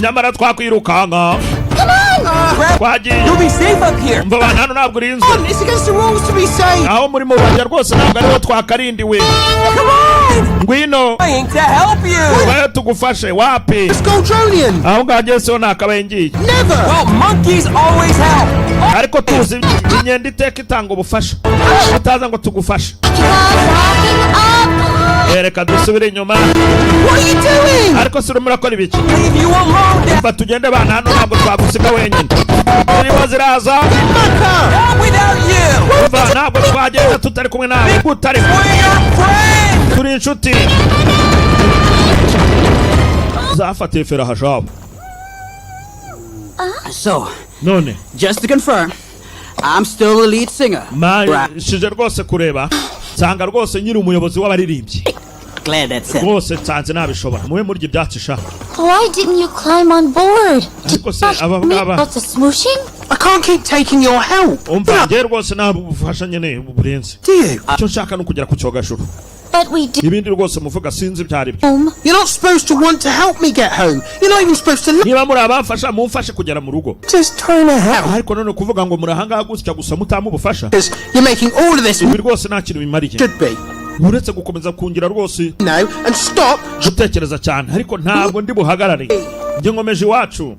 Nyamara twakwirukanka. Come on! Twagiye. You'll be safe up here. Umva abantu, hano ntabwo urinzwe. It's against the rules to be safe. Aho muri mu bajya rwose ntabwo ariho twakarindiwe. Come on! Ngwino. Trying to help you. Bayo tugufashe wapi? Let's go, Dronian. Aho ngaho ngeze ho nakabaye ngiye. Never. Well, monkeys always help. Ariko tuzi inyenda iteka itanga ubufasha, utaza ngo tugufashe. Backing up, backing up! Reka dusubire inyuma. What are you doing? Ariko si urimo urakora ibiki? Leave you alone, Dad. Umva, tugende bana, hano ntabwo twagusiga wenyine, zirimo ziraza. Not without you. Umva, ntabwo twagenda tutari kumwe nawe, utari We're your friends. Turi inshuti. Zafatiye feri ahashabo. So, None just to confirm, I'm still the lead singer. Right. Mashije rwose kureba nsanga rwose nyiri umuyobozi w'abaririmbyi. Glad that's it. Rwose nsanze nabishobora. Mube murya ibyatsi sha. Why didn't you climb on board? Ariko se aba Me ngaba about the smooshing? I can't keep taking your help. Umva, njye rwose nta bufasha nyine burenze. Do you? Icyo nshaka ni ukugera ku cyogajuru. But we do. Ibindi rwose muvuga sinzi ibyo ari byo. Home. You're not supposed to want to help me get home. You're not even supposed to Niba muri abamfasha, mumfashe kugera mu rugo. Just turn a help. Ariko none kuvuga ngo muri ahangaha gutya gusa mutama ubufasha. Because you're making all of this Ibi rwose nta kintu bimariye. should be. Uretse gukomeza kungira rwose No, and stop. gutekereza cyane, ariko ntabwo ndi buhagarare, njye nkomeje iwacu.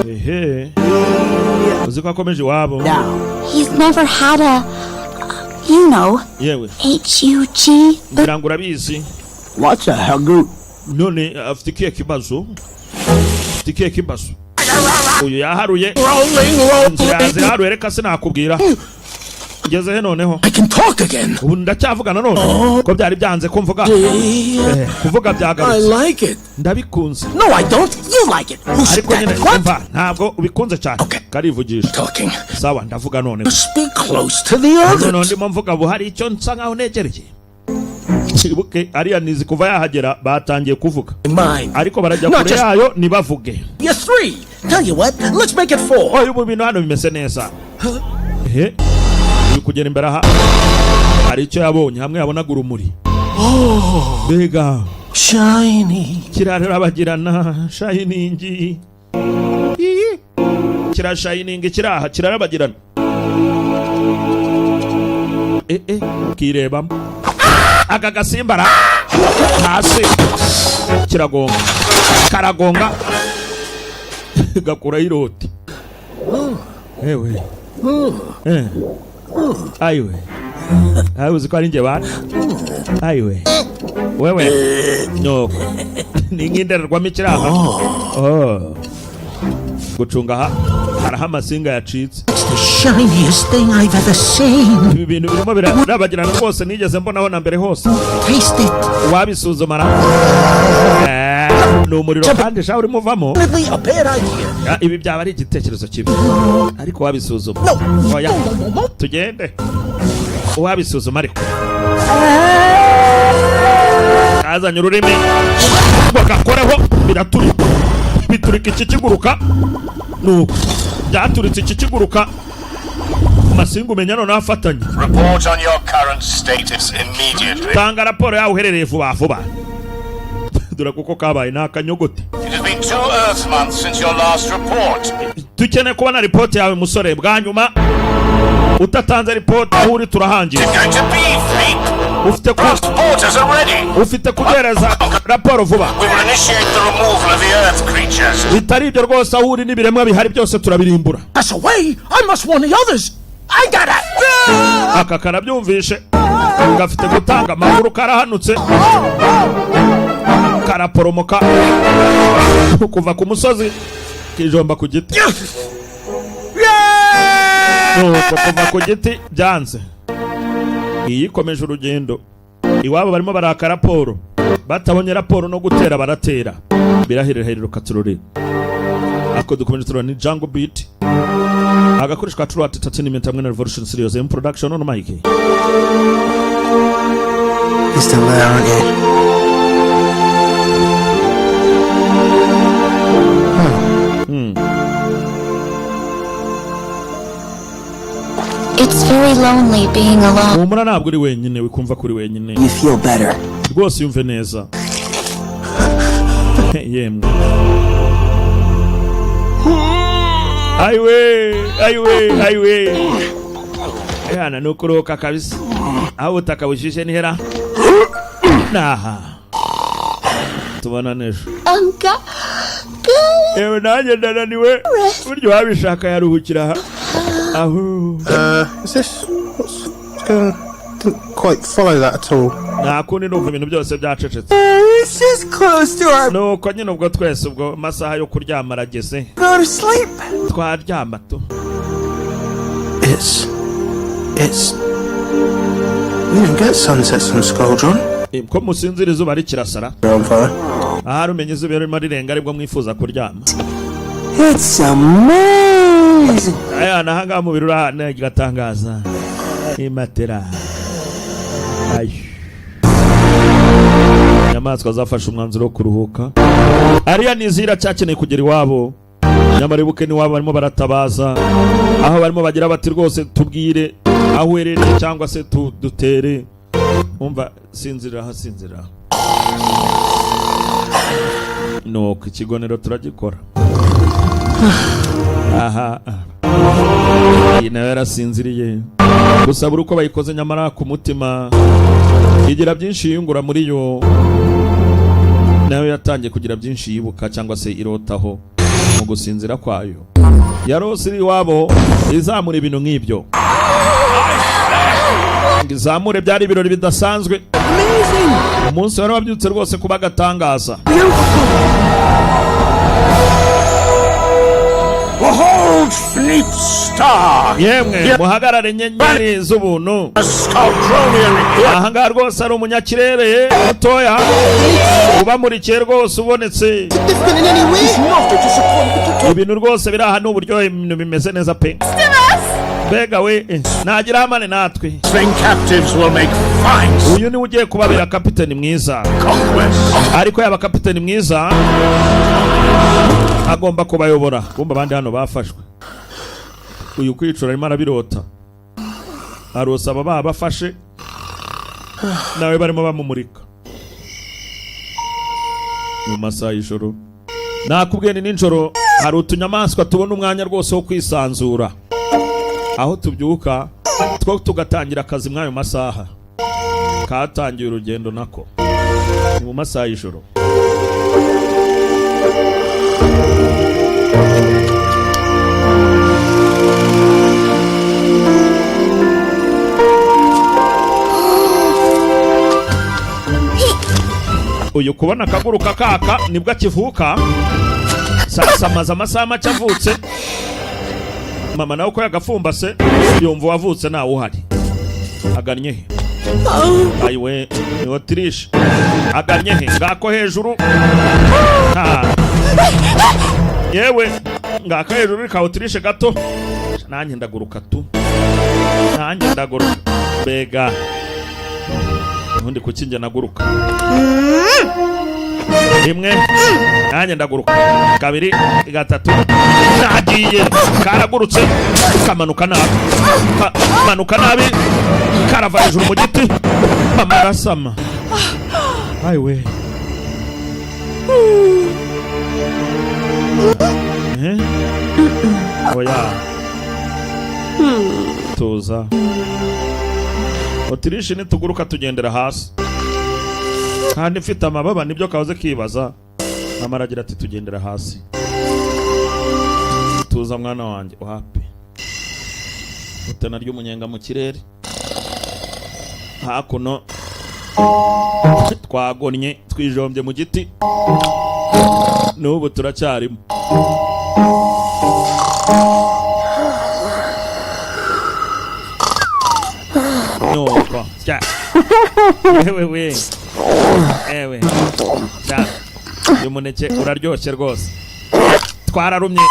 Ehe, uzi ko akomeje iwabo. Down. He's never had a, you know, Yewe. H-U-G. Ngira ngo urabizi. What's a hug? None afite ikihe kibazo? Afite ikihe kibazo uyu yaharuye? Rolling, rolling. Inzira yaziharuye. Reka sinakubwira ngeze he noneho. I can talk again. Ubu ndacyavuga nanone ko byari byanze ko mvuga. Kuvuga I byagarutse. like it. Ndabikunze. No, I don't. You like it. Who's Ariko nyine that? What? umva, ntabwo ubikunze cyane. Okay. Karivugisha. Talking. Sawa, ndavuga none. Must be close to the Noneho others. ndimo mvuga ubu hari icyo nsa nkaho negereye. Ibuke ariya nizi kuva yahagera batangiye kuvuga. Mine. Ariko barajya Not kure just- yayo ntibavuge. You're three. Tell you what, let's make it four. Oya, ubu bintu hano bimeze neza. Ehe, uri kugera imbere aha hari icyo yabonye hamwe yabonaga urumuri. Mbega! Shiny. Kirarabagirana, shining. Kirashining, kiraha kirarabagirana. Eh eh, kirebamo aka gasimba ra hasi kiragonga, karagonga, gakuraho iroti. Ewe eh, ayiwe ayiwe, uzi ko ari njye bana? Ayiwe wewe, nuko ni nk'indorerwamo ikiraha. Oh. Gucunga aha hariho amasinga yacitse. It's the shiniest thing I've ever seen. Ibi bintu birimo birabagirana rwose nigeze mbonaho na mbere hose. Taste it. Wabisuzuma ra? Ni umuriro kandi sha urimo uvamo. Definitely a bad idea. Ah, ibi byaba ari igitekerezo kibi, ariko wabisuzuma. Oya, tugende. Wabisuzuma, ariko kazanye ururimi ngo gakoreho, biraturika, biturika iki kiguruka. Nuko byaturitse iki kiguruka, amasinga umenya noneho afatanye. Report on your current status immediately. Tanga raporo yawe uherereye vuba vuba. Dore kuko kabaye ni akanyogote. It has been 2 Earth months since your last report. Dukeneye kubona ripoti yawe, musore. Bwa nyuma utatanze ripoti aho uri turahangira. It's going to be, Fleet. Ufite ku Transporters are ready. Ufite kuduhereza raporo vuba. We will initiate the removal of the Earth creatures. Bitari ibyo rwose, aho uri n'ibiremwa bihari byose turabirimbura. That's a way. I must warn the others. I gotta. Aka karabyumvishe, gafite gutanga amakuru, karahanutse, karaporomoka kuva ku musozi kijomba ku giti. Nuko kuva ku giti byanze, iyi ikomeje urugendo iwabo. Barimo baraka raporo, batabonye raporo no gutera baratera. Birahirira turore ako dukomeje turora ni Jungle Beat, agakoresho ka True Entertainment hamwe na Revolution Series M Production on mic. You're still there, aren't you? It's very lonely being alone. Humura, ntabwo uri wenyine, wikumva ko uri wenyine. You feel better. Rwose yumve neza. Yemwe, ayiwe ayiwe ayiwe, yana ni ukuruhuka kabisa. Aho ubutaka bushyushye nihera naha tubona n'ejo. Uncle. Yewe, nanjye ndananiwe. Buryo wabishaka yaruhukira aha aho. Is this. What's going on? Didn't quite follow that at all. Nta kundi, numva ibintu byose byacecetse. It's just close to our Nuko nyine ubwo twese ubwo amasaha yo kuryama arageze. Go to sleep. Twaryama tu. It's. We don't get sunsets on Scaldron. Ko musinzira izuba rikirasara? On fire. Ahari umenya izuba ririmo rirenga aribwo mwifuza kuryama. It's amazing. Aya nahangaha umubiri urahana igatangaza imatera ayo. Inyamaswa zafashe umwanzuro wo kuruhuka. Ariya nizira cyakeneye kugera iwabo, nyamara ibuke n'iwabo barimo baratabaza, aho barimo bagira bati: "Rwose tubwire aho uherereye cyangwa se dutere." Umva, sinzira, sinzira. Nuko ikigonero turagikora aha. Iyi nayo yarasinziriye gusa buri uko bayikoze, nyamara ku mutima igira byinshi yiyungura muri yo. Nayo yatangiye kugira byinshi yibuka cyangwa se irotaho mu gusinzira kwayo. Yarose iri iwabo izamura ibintu nk'ibyo, ngo izamure. Byari ibirori bidasanzwe, umunsi wari wabyutse rwose kuba agatangaza. Behold, Fleet Star! Yemwe, muhagarare inyenyeri z'ubuntu. Scaldronian. Ahangaha rwose ari umunyakirere mutoya ubamurikiye rwose ubonetse. Ibintu rwose biri aha ni uburyohe, ibintu bimeze neza pe. Mbega we, nagira amane natwe. Sling captives will make fine Uyu niwe ugiye kubabera kapiteni mwiza. Conquest. Ariko yaba kapiteni mwiza, agomba kubayobora. Kumva abandi hano bafashwe, uyu kwicura arimo arabirota, arose aba babafashe nawe barimo bamumurika mu masaha y'ijoro. Nakubwiye ni nijoro, hari utunyamaswa tubona umwanya rwose wo kwisanzura, aho tubyuka two tugatangira akazi mw'ayo masaha. Katangiye urugendo nako ni mu masaha y'ijoro. Uyu kubona akaguruka kaka nibwo akivuka. Sasa amaze amasaha make avutse. Mama nawe uko yagafumbase yumva uwavutse ntawe uhari. Agannye he? Ayiwe, ni otirishe. Agannye he? Ngako hejuru. Ha. Yewe, ngako hejuru ka otirishe gato. Nanjye ndaguruka tu, nanjye ndaguruka. Mbega ubundi kuki njye naguruka? Rimwe, nanjye ndaguruka. Kabiri, gatatu, nagiye. Karagurutse kamanuka nabi, kamanuka nabi, karava hejuru mu giti. Mama arasama. Ayiwe. Eh? Oya, tuza. Otirishi nituguruka tugendera hasi kandi mfite amababa? Nibyo kahoze kibaza. Mama aragira ati: "Tugendera hasi, tuza mwana wanjye." Wapi, utana ry'umunyenga mu kirere. Hakuno twagonnye, twijombye mu giti, n'ubu turacyarimo. Nuko sya, ewe we, ewe sya, uyu muneke uraryoshye rwose. Twararumye,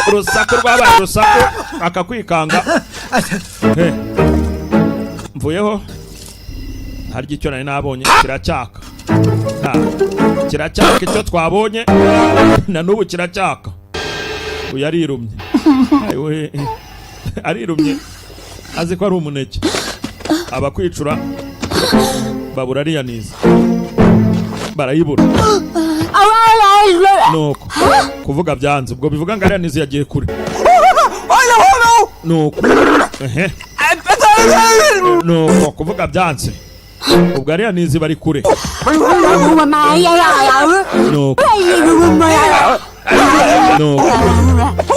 urusaku rwabaye urusaku, akakwikanga. Mvuyeho harya icyo nari nabonye kiracyaka. Ha, kiracyaka. Icyo twabonye na n'ubu kiracyaka. Uyu arirumye. Ayiwe, arirumye azi ko ari umuneke. Abakwicura babura ariyaniza, barayibura. Nuko kuvuga byanze, ubwo bivuga ngo ariyaniza yagiye kure. Nuko ehe, nuko kuvuga byanze, ubwo ariyanizi bari kure. Nuko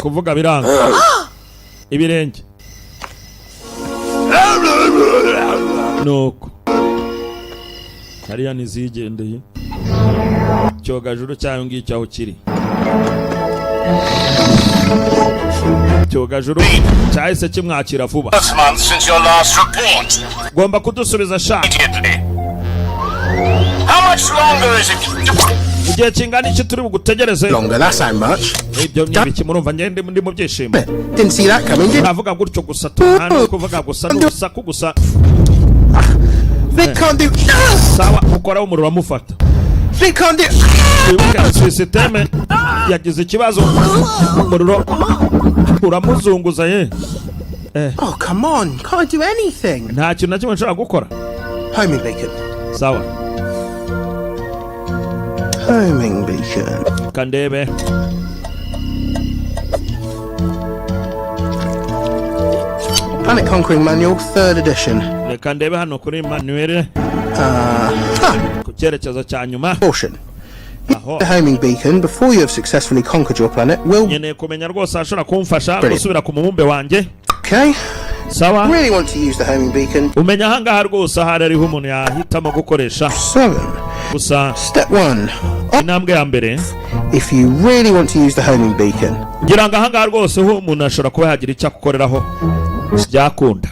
kuvuga biranga, ibirenge. Nuko hariya ntizigendeye, icyogajuru cyayo ngicyo aho kiri, icyogajuru cyahise kimwakira vuba. Months since your last report. Ugomba kudusubiza sha. Immediately. How much longer is it? Igihe kingana iki turi bugutegereze? Longer, that's how much. Ibyo ni ibiki? Murumva ngende ndi mu byishimo. Didn't see that coming, did Uravuga gutyo gusa tu, nta no kuvuga gusa, ni urusaku gusa. They can't do. Sawa, ukoraho umuriro uramufata. They can't do. Wibuke sisiteme yagize ikibazo, umuriro uramuzunguza ye. Oh, come on. Can't do anything. Nta kintu na kimwe nshobora gukora. Homing beacon. Sawa. Homing beacon. Kandebe. Planet Conquering Manual, third edition. Reka ndebe hano kuri manuel ku cyerekezo cya nyuma. Caution. Aho. The homing beacon, before you have successfully conquered your planet, will. Nkeneye kumenya rwose ashobora kumfasha Brilliant. gusubira ku mubumbe wanjye. Okay. Sawa. Really want to use the homing beacon. Umenya ahangaha rwose ahari ariho umuntu yahitamo gukoresha. Seven. Gusa Step one. intambwe ya mbere. If you really want to use the homing beacon, Ngira ngo ahangaha rwose ho umuntu ashobora kuba yagira icyo akukoreraho byakunda.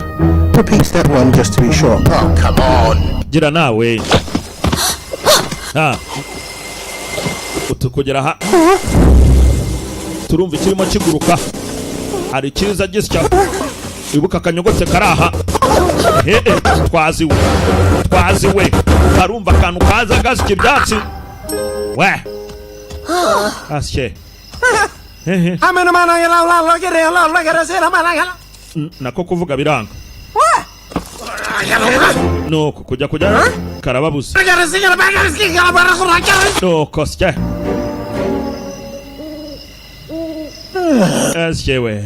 Repeat step one just to be sure. Oh, come on. Gira nawe ha utu kugera aha turumva ikirimo kiguruka, hari ikiza gisya. Wibuka akanyogotse kari aha hehe. Twaziwe, twaziwe. Arumva akantu kaza gasya ibyatsi we, asye hehe. Nako kuvuga biranga, nuko kujya karababuze, nuko sye asye we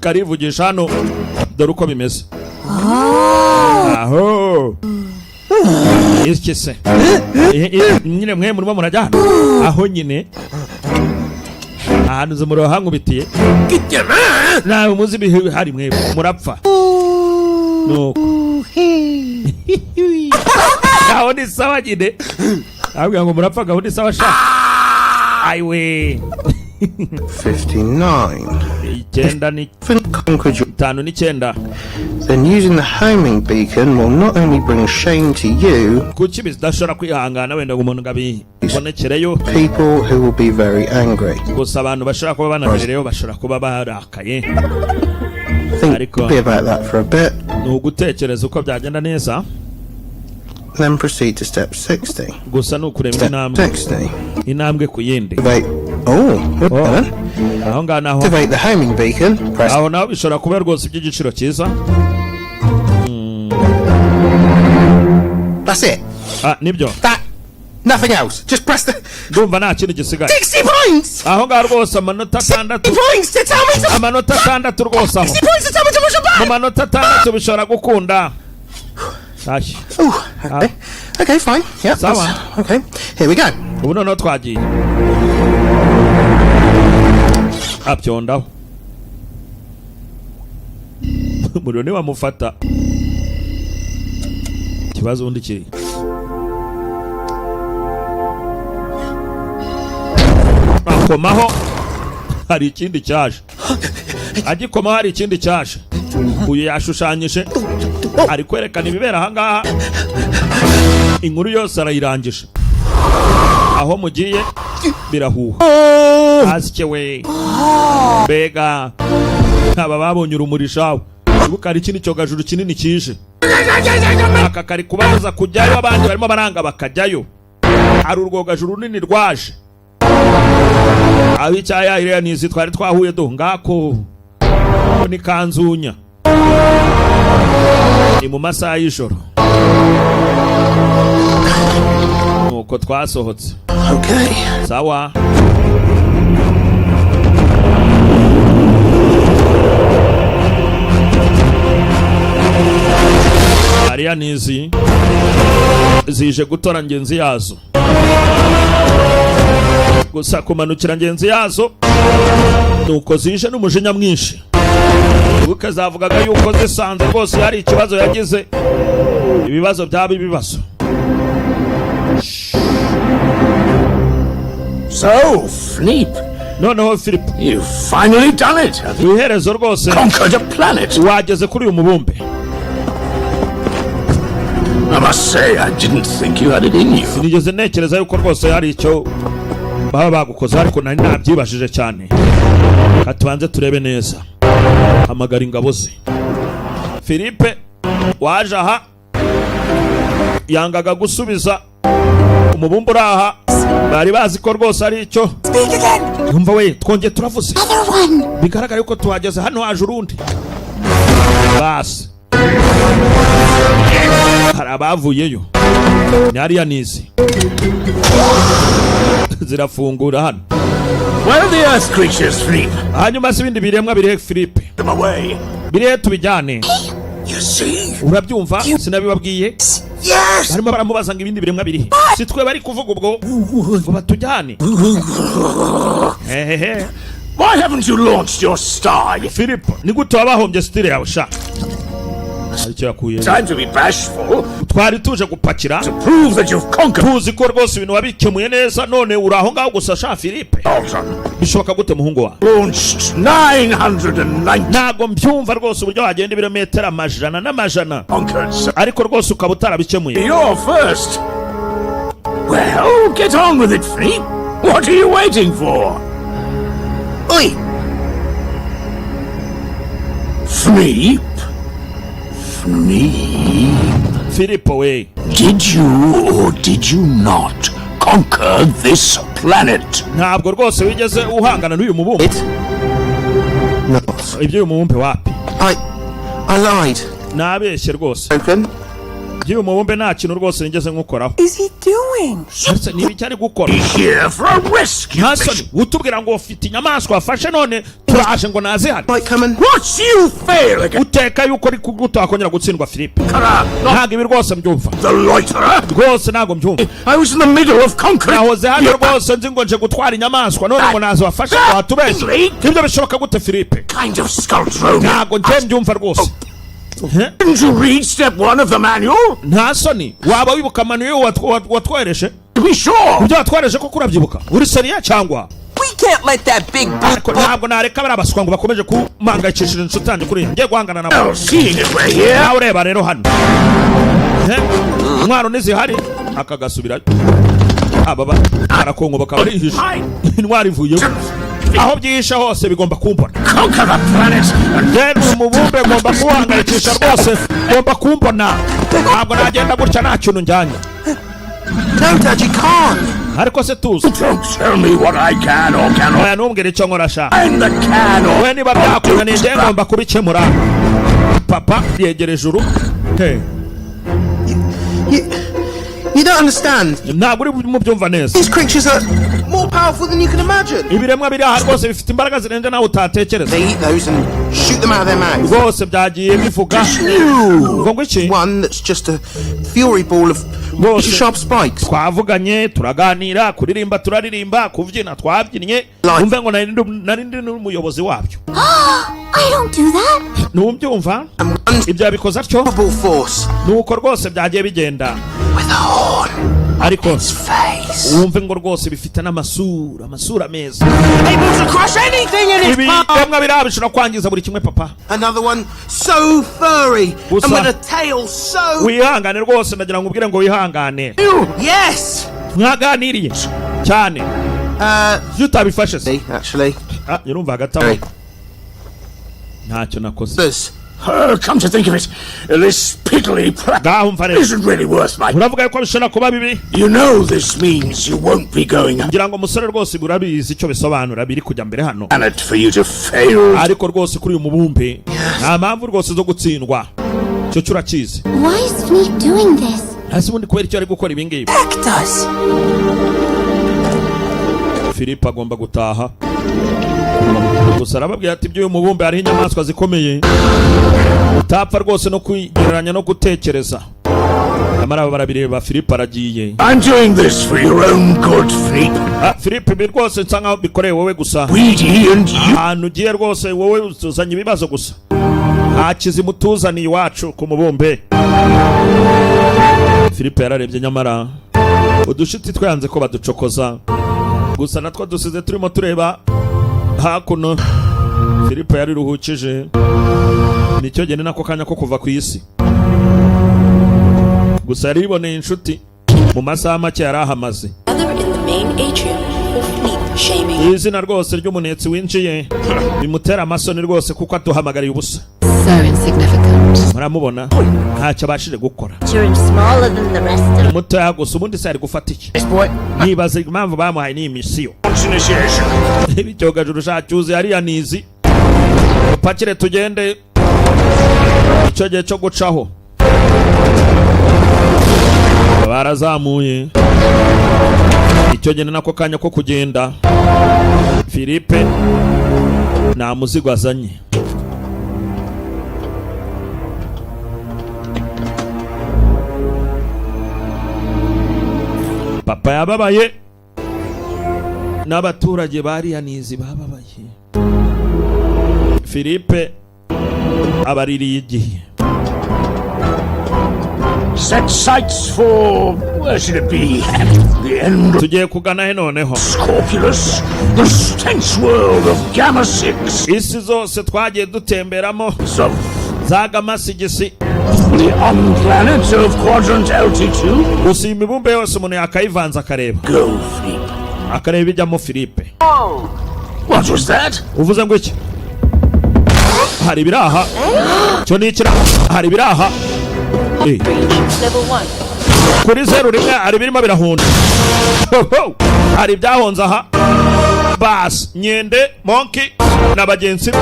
karivugisha hano. Dore uko bimeze aho iki se? Nyine mwe murimo murajya hano aho nyine ahantu umuriro hankubitiye, nawe muzi ibihe bihari, mwebwe murapfa. Nuko aho ni sawa nyine, abwira ngo murapfa, gahunda isawa sha, ayiwe. 59. Icyenda ni Conquered your. 59. Then using the homing beacon will not only bring shame to you, Kuki bidashobora kwihangana wenda ngo umuntu ngo abibonekereyo? people who will be very angry. Gusa abantu bashobora kuba banabereyeho bashobora kuba barakaye. Think Ariko- about that for a bit, Ni ugutekereza uko byagenda neza. then proceed to step 60. Gusa ni ukureba Step intambwe 60. intambwe ku yindi. Activate. Oh, Oh. then. Aho ngaho naho. Activate the homing beacon. Press Aho naho bishobora kuba rwose iby'igiciro cyiza. That's it. Ah, nibyo. That. Nothing else. Just press the. Ndumva nta kindi gisigaye. 60 points! Aho ngaho rwose amanota 6. Points to tell me to. Amanota 6 rwose aho. 60 points to tell me to push a Mu button! manota 6 bishobora gukunda. Tashye. Oh, okay. Okay, fine. Yeah. Sawa. Okay. Here we go. Ubu noneho twagiye abyondaho, umuriro niwamufata ikibazo ubundi kiri akomaho, hari ikindi cyaje. Agikomaho hari ikindi cyaje. Uyu yashushanyije, ari kwerekana ibibera ahangaha, inkuru yose arayirangije. Aho mugiye birahuha asye we, mbega aba babonye urumuri shawe. Ibuka hari ikindi cyogajuru kinini kije, aka kari kubabuza kujyayo, abandi barimo baranga bakajyayo. Hari urwogajuru runini rwaje ab'icyaya iriya nizi twari twahuye do ngako ko ni kanzunya. Ni mu masaha y'ijoro nuko twasohotse. Okay. Sawa. Ariya nizi zije gutora ngenzi yazo, gusa kumanukira ngenzi yazo nuko zije n'umujinya mwinshi. Wibuke zavugaga yuko zisanze rwose hari ikibazo yagize, ibibazo byaba ibibazo. So, Fleep, Noneho Philip, you've finally done it. Have you ku iherezo rwose conquered a planet? wageze kuri uyu mubumbe. I must say, I didn't think you had it in you. Sinigeze ntekereza yuko rwose hari icyo baba bagukoze, ariko nari nabyibajije cyane. Reka tubanze turebe neza. Hamagara ingabo ze. Philippe waje aha yangaga gusubiza umubumbe uri aha, bari bazi ko rwose ari icyo. Speak again. Yumva we, twongeye turavuze. Other one. Bigaragara yuko tuhageze. Hano haje urundi basi, hari abavuyeyo, ni hariya nizi zirafungura hano. Where are the earth creatures, Fleep? Hanyuma se ibindi biremwa birihe, Philippe? Them away. Birihe tubijyane? You see? Urabyumva, sinabibabwiye? Yes! Barimo baramubaza ngo ibindi biremwa birihe, si twe bari kuvuga ubwo ngo batujyane hehehe. Why haven't you launched your star yet? Philip, ni gute wabahombye star yawe sha? Hari icyo yakuye. Time to be bashful. Twari tuje gupakira To prove that you've conquered. tuzi ko rwose ibintu wabikemuye neza, none uri aho ngaho gusa sha Philippe. Dalton Bishoboka gute, muhungu wawe? launched 990 Ntabwo mbyumva rwose uburyo wagenda ibirometero amajana n'amajana, conquered. So ariko rwose ukaba utarabikemuye. you're first. Well, get on with it, Fleep. What are you waiting for? Oi! Fleep? Fleep? Filipo we. Did you or did you not conquer this planet? Ntabwo rwose wigeze uhangana n'uyu mubumbe. It? Not. Iby'uyu mubumbe wapi. I lied. Nabeshye rwose. Open. Iby'uyu mubumbe nta kintu rwose nigeze nkukoraho. Is he doing? Ese niba icyo ari gukora? Here for a rescue Nta mission. soni utubwira ngo ufite inyamaswa wafashe, none turaje ngo naze hano. Might come and Watch you fail again. Uteka yuko ari gute wakongera gutsindwa, Philippe? Not Ntabwo ibi rwose mbyumva. the loiterer. Rwose ntabwo mbyumva. I was in the middle of conquering. Nahoze hano rwose nzi ngo nje gutwara inyamaswa, none ngo nazo wafashe ngo watubeshye. Ibyo bishoboka gute, Philippe? Kind of skull drone. Ntabwo nje mbyumva rwose. Didn't you read step one of the manual? Nta soni, waba wibuka manual watwohereje? To be sure. Ibyo watwohereje koko urabyibuka? Uri sérieux cyangwa? We can't let that big Ariko ntabwo nareka bariya baswa ngo bakomeje kumangayikishije inshuti yanjye kuriya. Ngiye guhangana nabo. Well, seeing as we're here, Nawe ureba rero hano. Intwaro ntizihari, akagasubirayo. Aba barakongoboka barihisha, intwaro ivuyeho. Aho byihishe hose bigomba kumbona. Conquer the planet and Rero umubumbe ngomba kuwuhangayikisha rwose, ngomba kumbona. Ntabwo nagenda gutya nta kintu njyanye. No, Dad, you can't. Ariko se tuzi. Don't tell me what I can or cannot. Oya, ntumbwire icyo nkora sha. I'm the can or We niba byakunaniye, njye ngomba kubikemura. Papa yegereje ijuru. Hey. You don't understand. Ntabwo uri mubyumva neza. These creatures are more powerful than you can imagine. Ibiremwa biri aha rwose bifite imbaraga zirenze nawe utatekereza. They eat those and shoot them out of their mouths. Rwose byagiye bivuga ngo iki? One that's just a fury ball of Rwose sharp spikes. twavuganye, turaganira, kuririmba turaririmba, kubyina twabyinnye, umve ngo nari ndi n'umuyobozi wabyo. I don't do that. Ntumbyumva, ibyo yabikoze atyo. Force. Nuko rwose byagiye bigenda, ariko wumve ngo rwose bifite n'amasura, amasura meza. Able to crush anything in its path. Ibiremwa biriya bishobora kwangiza buri kimwe, papa. Another one so furry Gusa- and with a tail so. Wihangane rwose, ndagira ngo ubwire ngo wihangane. Yes. Mwaganiriye cyane. Iyo utabifashe se? Actually. Ah, urumva hagati aho ntacyo nakoze. Oh, come to think of it, this piddly planet Ngaho mva rero. Isn't really worth my. Uravuga yuko bishobora kuba bibi. You know this means you won't be going Ngira ngo umusore rwose urabizi icyo bisobanura biri kujya mbere hano. Planet for you to fail. Ariko rwose kuri uyu mubumbe nta mpamvu rwose zo gutsindwa, icyo cyo urakizi. Why is Fneep doing this? Hasi ubundi kubera icyo ari gukora ibi ngibi? Protect us. Philippe agomba gutaha, gusa arababwira ati iby'uyu mubumbe hariho inyamaswa zikomeye utapfa rwose no kwigereranya no gutekereza. Nyamara barabireba, Philippe aragiye. I'm doing this for your own good, Fleep. Ah, Philippe, ibi rwose nsa nkaho bikoreye wowe gusa. Weedy and you. Ahantu ugiye rwose wowe uzanye ibibazo gusa, nta kizima utuzaniye iwacu ku mubumbe. Philippe yararebye, nyamara udushiti twanze ko baducokoza gusa, natwo dusize turimo tureba hakuno. Philippe yariruhukije, nicyo gihe, ni nako kanya ko kuva ku isi. Gusa yari yiboneye inshuti mu masaha make yari ahamaze. Gather in the main atrium for Fleep shaming. Izina rwose ry'umunetsi winjiye bimutera amasoni rwose, kuko aduhamagariye ubusa. So insignificant. Muramubona, ntacyo abashije gukora. You're smaller than the rest of Mutoya gusa, ubundi se ari gufata iki? Nibaza impamvu bamuhaye n'iyi misiyo. Initiation. Icyogajuru cyuzuye hariya nizi upakire tugende, icyo gihe cyo gucaho barazamuye. Icyo gihe ni nako kanya ko kugenda. Philippe nta muzigo azanye. Papa yababaye n'abaturage bariyanizi bababaye. Philippe abaririye igihe. Set sights for, where should it be? The end of Tugiye kugana he noneho? Scorpulus, the stench world of Gamma 6 Isi zose twagiye dutemberamo of za Gamma 6, the unplanet of Quadrant LT2. Gusa iyi mibumbe yose umuntu yakayivanze akareba, Go, Fleep. akareba ibijyamo, Philippe. What was that? Uvuze ngo iki? Hari ibiraha, cyo ni ikira, hari ibiraha. Level 1. Kuri 01 hari ibirimo birahunda. Ho, ho! Hari ibyahonze aha. Basi Nyende Monkey na bagenzi be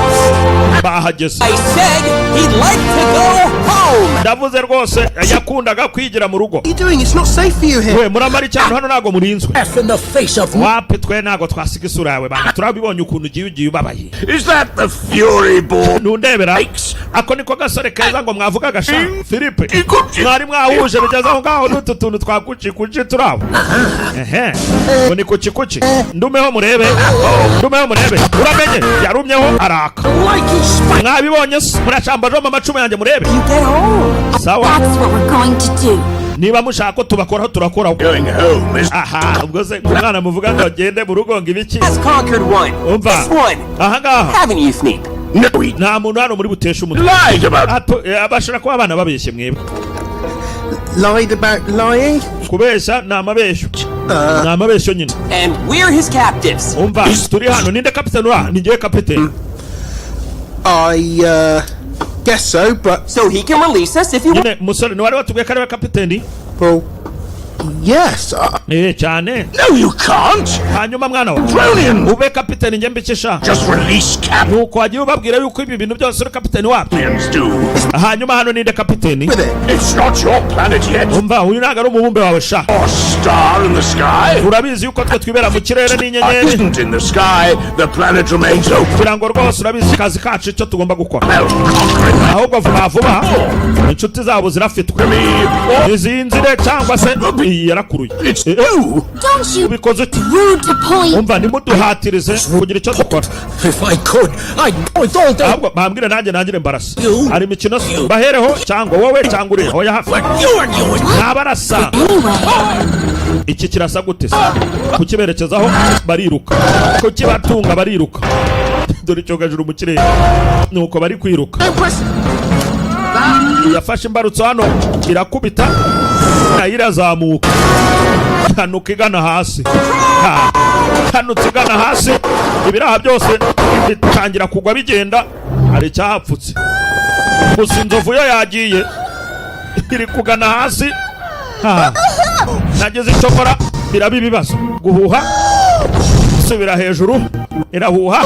bahageze. I said he'd like to go home. Ndavuze rwose yakundaga kwigira mu rugo. What are you doing? It's not safe for you here. We muramara icyaro hano, ntabwo murinzwe. F in the face of. Wapi, twe ntabwo twasiga isura yawe bana, turabibonye ukuntu ugiye ubabaye. Is that the Fury Boy? Ntundebera, ako niko gasore keza ngo mwavugaga sha Philippe, mwari mwahuje bigeze aho ngaho n'utu tuntu twa kuci kuci turi aho. Ehe, ngo ni kuci kuci. Ndumeho murebe, ndumeho murebe, uramenye yarumyeho araka. Mwabibonye se? Muracambajoma amacumu yanjye murebe. You get home. Sawa. That's what we're going to do. Niba mushaka ko tubakoraho, turakoraho. Going home is Aha, ubwo se umwana muvuga ngo agende mu rugo ngo ibiki? Has conquered one. Umva. This one. Aha ngaha. Haven't you, Sneep? No, he Nta muntu hano muri buteshe umutwe. lied about. Bashobora kuba abana babeshye mwebwe. Lied about lying? Kubeshya ni amabeshyo, ni amabeshyo nyine. And we're his captives. Umva, turi hano, ninde kapiteni uraha? Ni njyewe kapiteni. I, guess so, but, So he can release us if he wants. Nyine musore, ntiwari watubwiye ko ariwe kapiteni? Well, yes. Eh, cyane. No, you can't. Hanyuma mwana wa Dronian. ube kapiteni, njye mbikisha. Just release Nuko wagiye ubabwira yuko ibi bintu byose uri kapiteni wabyo. captains do. Hanyuma hano ninde kapiteni? With it. It's not your planet yet. Umva, uyu ntabwo ari umubumbe wawe sha. Or star in the sky. Urabizi yuko twe twibera mu kirere n'inyenyeri. Isn't in the sky. The planet remains open. Kugira ngo rwose urabizi akazi kacu icyo tugomba gukora. Well, conquering Ahubwo vuba vuba inshuti zabo zirafitwe. me. Or Nizinzire cyangwa se iyi yarakuruye. it's you. Don't you Ubikoze ute? rude to point. Umva, ntimuduhatirize kugira icyo dukora. If I could, I'd do it all day. Ahubwo bambwire nanjye nangire mbarasa. Hari imikino se? Bahereho cyangwa wowe cyangwa uriya hoya hafi. You and you and Ntabarasa. Iki kirasa gute se? Kukiberekezaho bariruka, kukibatunga bariruka. Dore icyogajuru mu kirere, nuko bari kwiruka. Yafashe imbarutso hano irakubita, nayo irazamuka, hanuka igana hasi. Ha, hanutse igana hasi, ibiraha byose bitangira kugwa bigenda. Hari icyahapfutse gusa, inzovu yo yagiye iri kugana hasi. Ha, nageze icyo nkora biraba ibibazo. Guhuha isubira hejuru, irahuha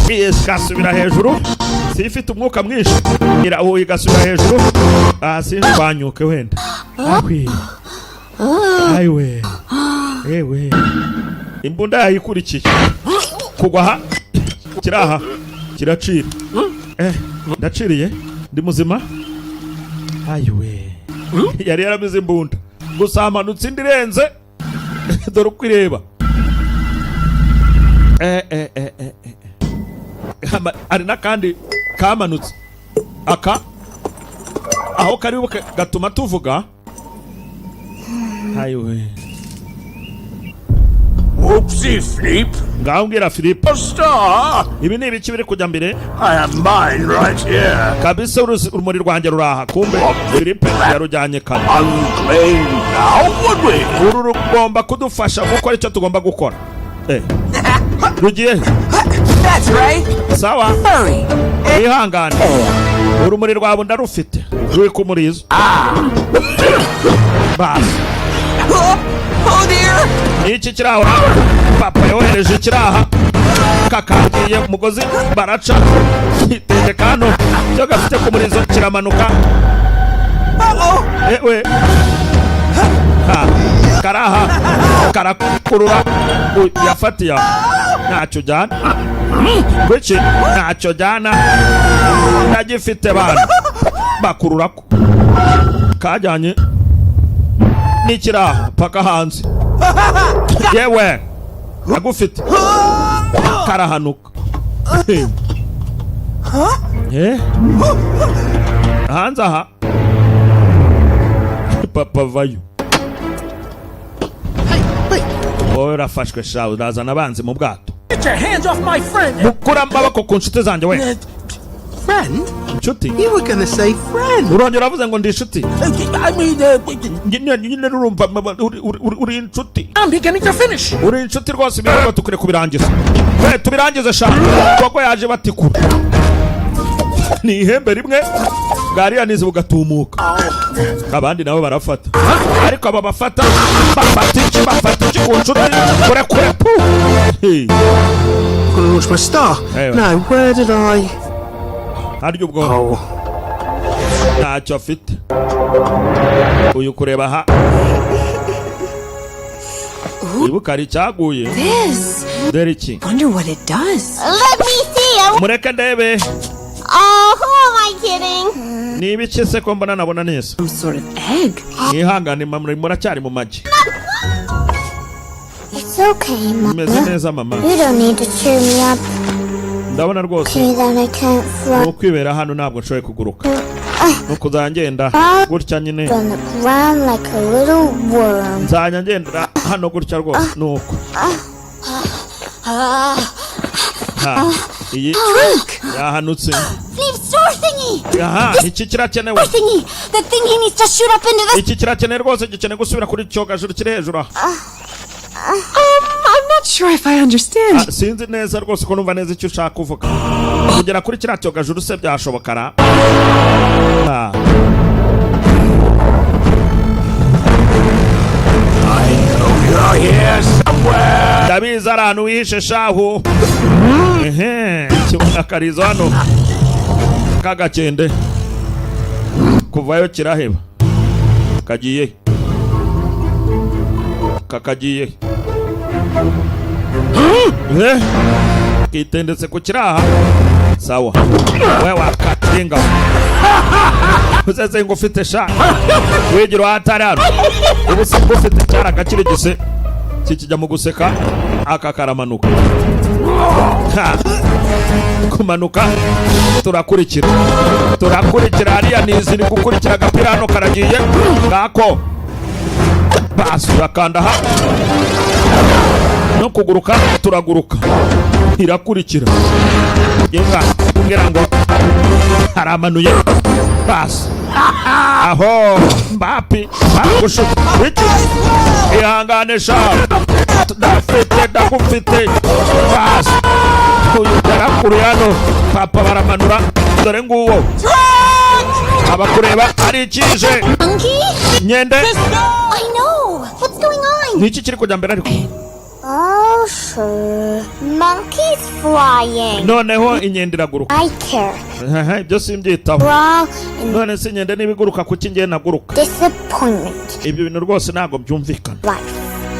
igasubira hejuru. Si ifite umwuka mwinshi, irahuha igasubira hejuru. Aha sinshwanyuke wenda. Ahwi, ayiwe, ewe, imbunda yayikurikiye kugwa aha, kiraha kiracira. Eh, ndaciriye, ndi muzima. Ayiwe. Yari yaramize imbunda gusa, hamanutse indi irenze. Dore uko ireba. Eh, eh, eh, eh, eh. Hari n'akandi kamanutse aka aho kari buke gatuma tuvuga hayiwe. Whoopsie, Fleep. Ngaho mbwira, Filipe. Star. Ibi ni ibiki biri kujya mbere? I have mine right here. Kabisa urumuri rwanjye ruraha. Kumbe Filipe yarujyanye kare. Unclaimed now, would we? Uru rugomba kudufasha gukora icyo tugomba gukora. Rugiye he? That's right. Sawa. Hurry. Wihangane, urumuri rwawe ndarufite, ruri ku murizo basi. Oh, oh dear. Iki kiri aho papa yohereje kiraha kakagiye umugozi baraca kitendeka hano, cyo gafite ku murizo kiramanuka. Uh-oh. Ewe ha, karaha karakurura. Yafatiye aho. Ntacyo ujyana kuki? Ntacyo jyana, ndagifite. Bana bakurura ko kajyanye n'ikiraha paka hanze. Yewe, agufite karahanuka. Eh? Hanze aha papa vayo. Wowe urafashwe sha, urazana abanzi mu bwato. Get your hands off my friend. Mukura amaboko ku nshuti zanjye we. Friend? Inshuti? You were gonna say friend. Urongera uravuze ngo ndi inshuti. I mean, Nyine urumva uri inshuti. I'm beginning to finish. Uri inshuti rwose. Ibikorwa tukwiye kubirangiza we, tubirangize sha. Koko yaje batikura ni ihembe rimwe bwariyanize bugatumuka, abandi nabo barafata. Ariko aba bafata, bafata iki? Bafata iki ku nshuti? Kure kure pu. Hey. Gonna launch my star. Hey, Now, where did I? Harya ubwo Oh, ntacyo afite uyu kureba aha. Ibuka hari icyaguye. This. Dore iki. Wonder what it does. Let me see. Mureke ndebe. Oh, who am I kidding? Ni ibiki se ko mbona nabona neza? Some sort of egg. Mwihangane muracyari mu magi. It's okay, Mama. Meze neza, mama. You don't need to cheer me up. Ndabona rwose Okay, then I can't ni fly ukwibera hano, ntabwo nshoboye kuguruka, ni ukuzajya ngenda gutya nyine. on the ground like a little worm. Nzajya ngendera hano gutya rwose, ni uko. Ha, iyi yahanutse. Leave star thingy! Aha, iki kirakenewe. Star thingy! The thing he needs to shoot up into the. Iki kirakenewe rwose, gikeneye gusubira kuri cyogajuru kiri hejuru aha. I'm not sure if I understand. Ah, sinzi neza rwose ko numva neza icyo ushaka kuvuga. Kugera kuri kiriya cyogajuru se byashoboka ra? Ah. You're here somewhere. Ndabizi ari ahantu wihishe shahu. Ehe, akarizo hano k'agakende kuvayo kiraheba. Kagiye, kakagiye. Eh, kitendetse ku kiraha. Sawa, we wakatinga uzeze ngo ufite sha wigira uhatari hano. Ubu se ufite cyaragakirigise kikijya mu guseka, aka karamanuka. Ha! Kumanuka turakurikira, turakurikira hariya nizi ni gukurikira agapira hano karagiye ngako. Basi urakanda aha no kuguruka turaguruka, irakurikira yega kugira ngo aramanuye. Basi aho mbapi bagushuka iki? Ihangane sha, ndafite, ndagufite. Basi uyu yarakuruye hano papa baramanura. Dore nguwo abakureba ari ikije. Monkey? Nyende. I know! What's going on? Ni iki kiri kujya mbere ariko? Oh, sure. Monkey's flying. Noneho inyende iraguruka. I care. Ehe, ibyo simbyitaho. Wrong and None se inyende niba iguruka, kuki ngiye naguruka? disappointment. Ibyo bintu rwose ntabwo byumvikana. Life.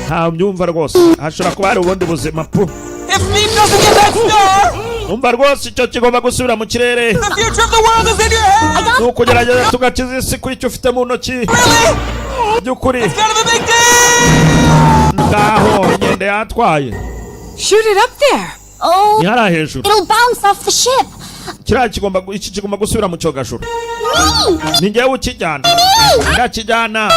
Ntabwo byumva rwose, hashobora kuba hari ubundi buzima pu. If Meep doesn't get that star, Umva rwose, icyo kigomba gusubira mu kirere. the future of the world is in your hands! I Ni ukugerageza tugakiza isi kuri icyo ufite mu ntoki. By'ukuri ngaho inkende yatwaye. Shoot it up there. Oh, Ni hariya hejuru. It'll bounce off the ship. Kiriya kigomba iki kigomba gusubira mu cyogajuru. Ni njyewe ukijyana, ndakijyana.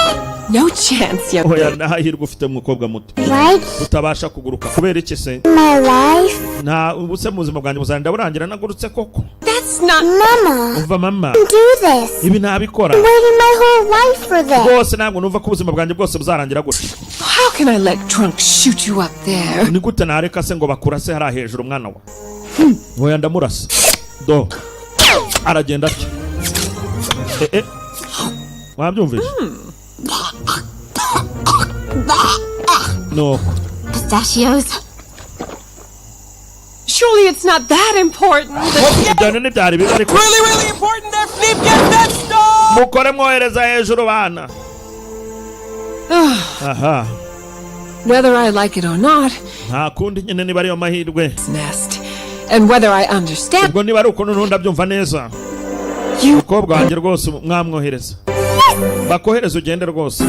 No chance, young Oya, ntahirwe ufite, mukobwa muto. Right? Utabasha kuguruka kubera iki se? My life. Nta ubuse mu buzima bwanjye buzagenda burangira nagurutse koko? That's not. Mama, Umva mama. do this. Ibi ntabikora. I'm waiting my whole life for this. Rwose ntabwo numva ko ubuzima bwanjye bwose buzarangira gutya. How can I let Trunk shoot you up there? Ni gute nareka se ngo bakurase hariya hejuru, mwana wa? Oya, ndamurasa. Do, aragenda atya. Eh, eh. Mwabyumvise nuko. Pistachios. Surely it's not that important. Ibyo bintu ntibyari bibi, ariko Really, really important that Fleep gets that star! Mukore mwohereza hejuru, bana. Aha. Whether I like it or not, Nta kundi nyine, niba ariyo mahirwe. It's nest. And whether I understand Ubwo niba ari ukuntu ndabyumva neza, you. Umukobwa wanjye rwose mwamwohereza, bakohereza ugende rwose.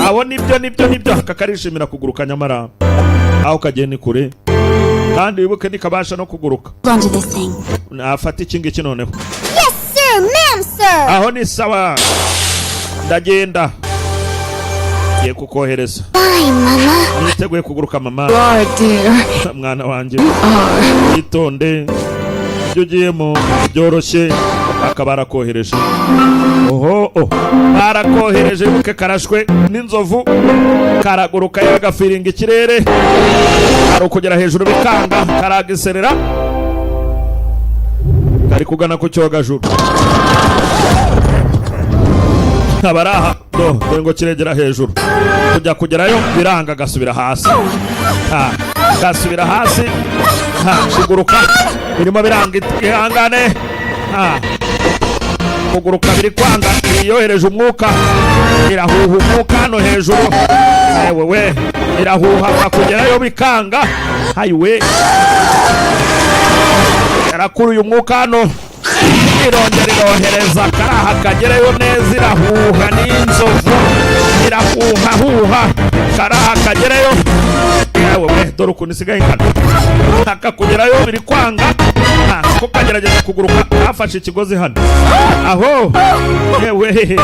Abo nibyo, nibyo, nibyo. Aka karishimira kuguruka, nyamara aho kagiye ni kure, kandi wibuke ntikabasha no kuguruka. Onto this thing. Nafata iki ngiki noneho. Yes, sir, ma'am, sir. Aho ni sawa, ndagenda, ngiye kukohereza. Bye, Mama. Niteguye kuguruka, mama. You are, dear. Mwana wanjye. Are. Itonde, ibyo ugiyemo byoroshye. Akaba arakohereje. Oho, oh. Barakohereje. Wibuke karashwe n'inzovu, karaguruka yagafiringa ikirere, hari ukugera hejuru bikanga, karagiserera, kari kugana ku cyogajuru. Abari aha do, dore ngo kiregera hejuru, kujya kugerayo biranga, gasubira hasi. Ha, gasubira hasi. Ha, kuguruka birimo biranga. Ihangane. Ha, kuguruka biri kwanga. Yohereje umwuka, irahuha umwuka hano hejuru. Ewe we, irahuha, kugerayo bikanga. Hayiwe, yarakuruye umwuka hano, irongera irohereza karaha kagerayo neza. Irahuha n'inzovu, irahuha huha karaha kagerayo. Yewe we, dore ukuntu isigaye ingana. Aka kugerayo biri kwanga. Ko kagerageza kuguruka, kafashe ikigozi hano. Aho, yewe,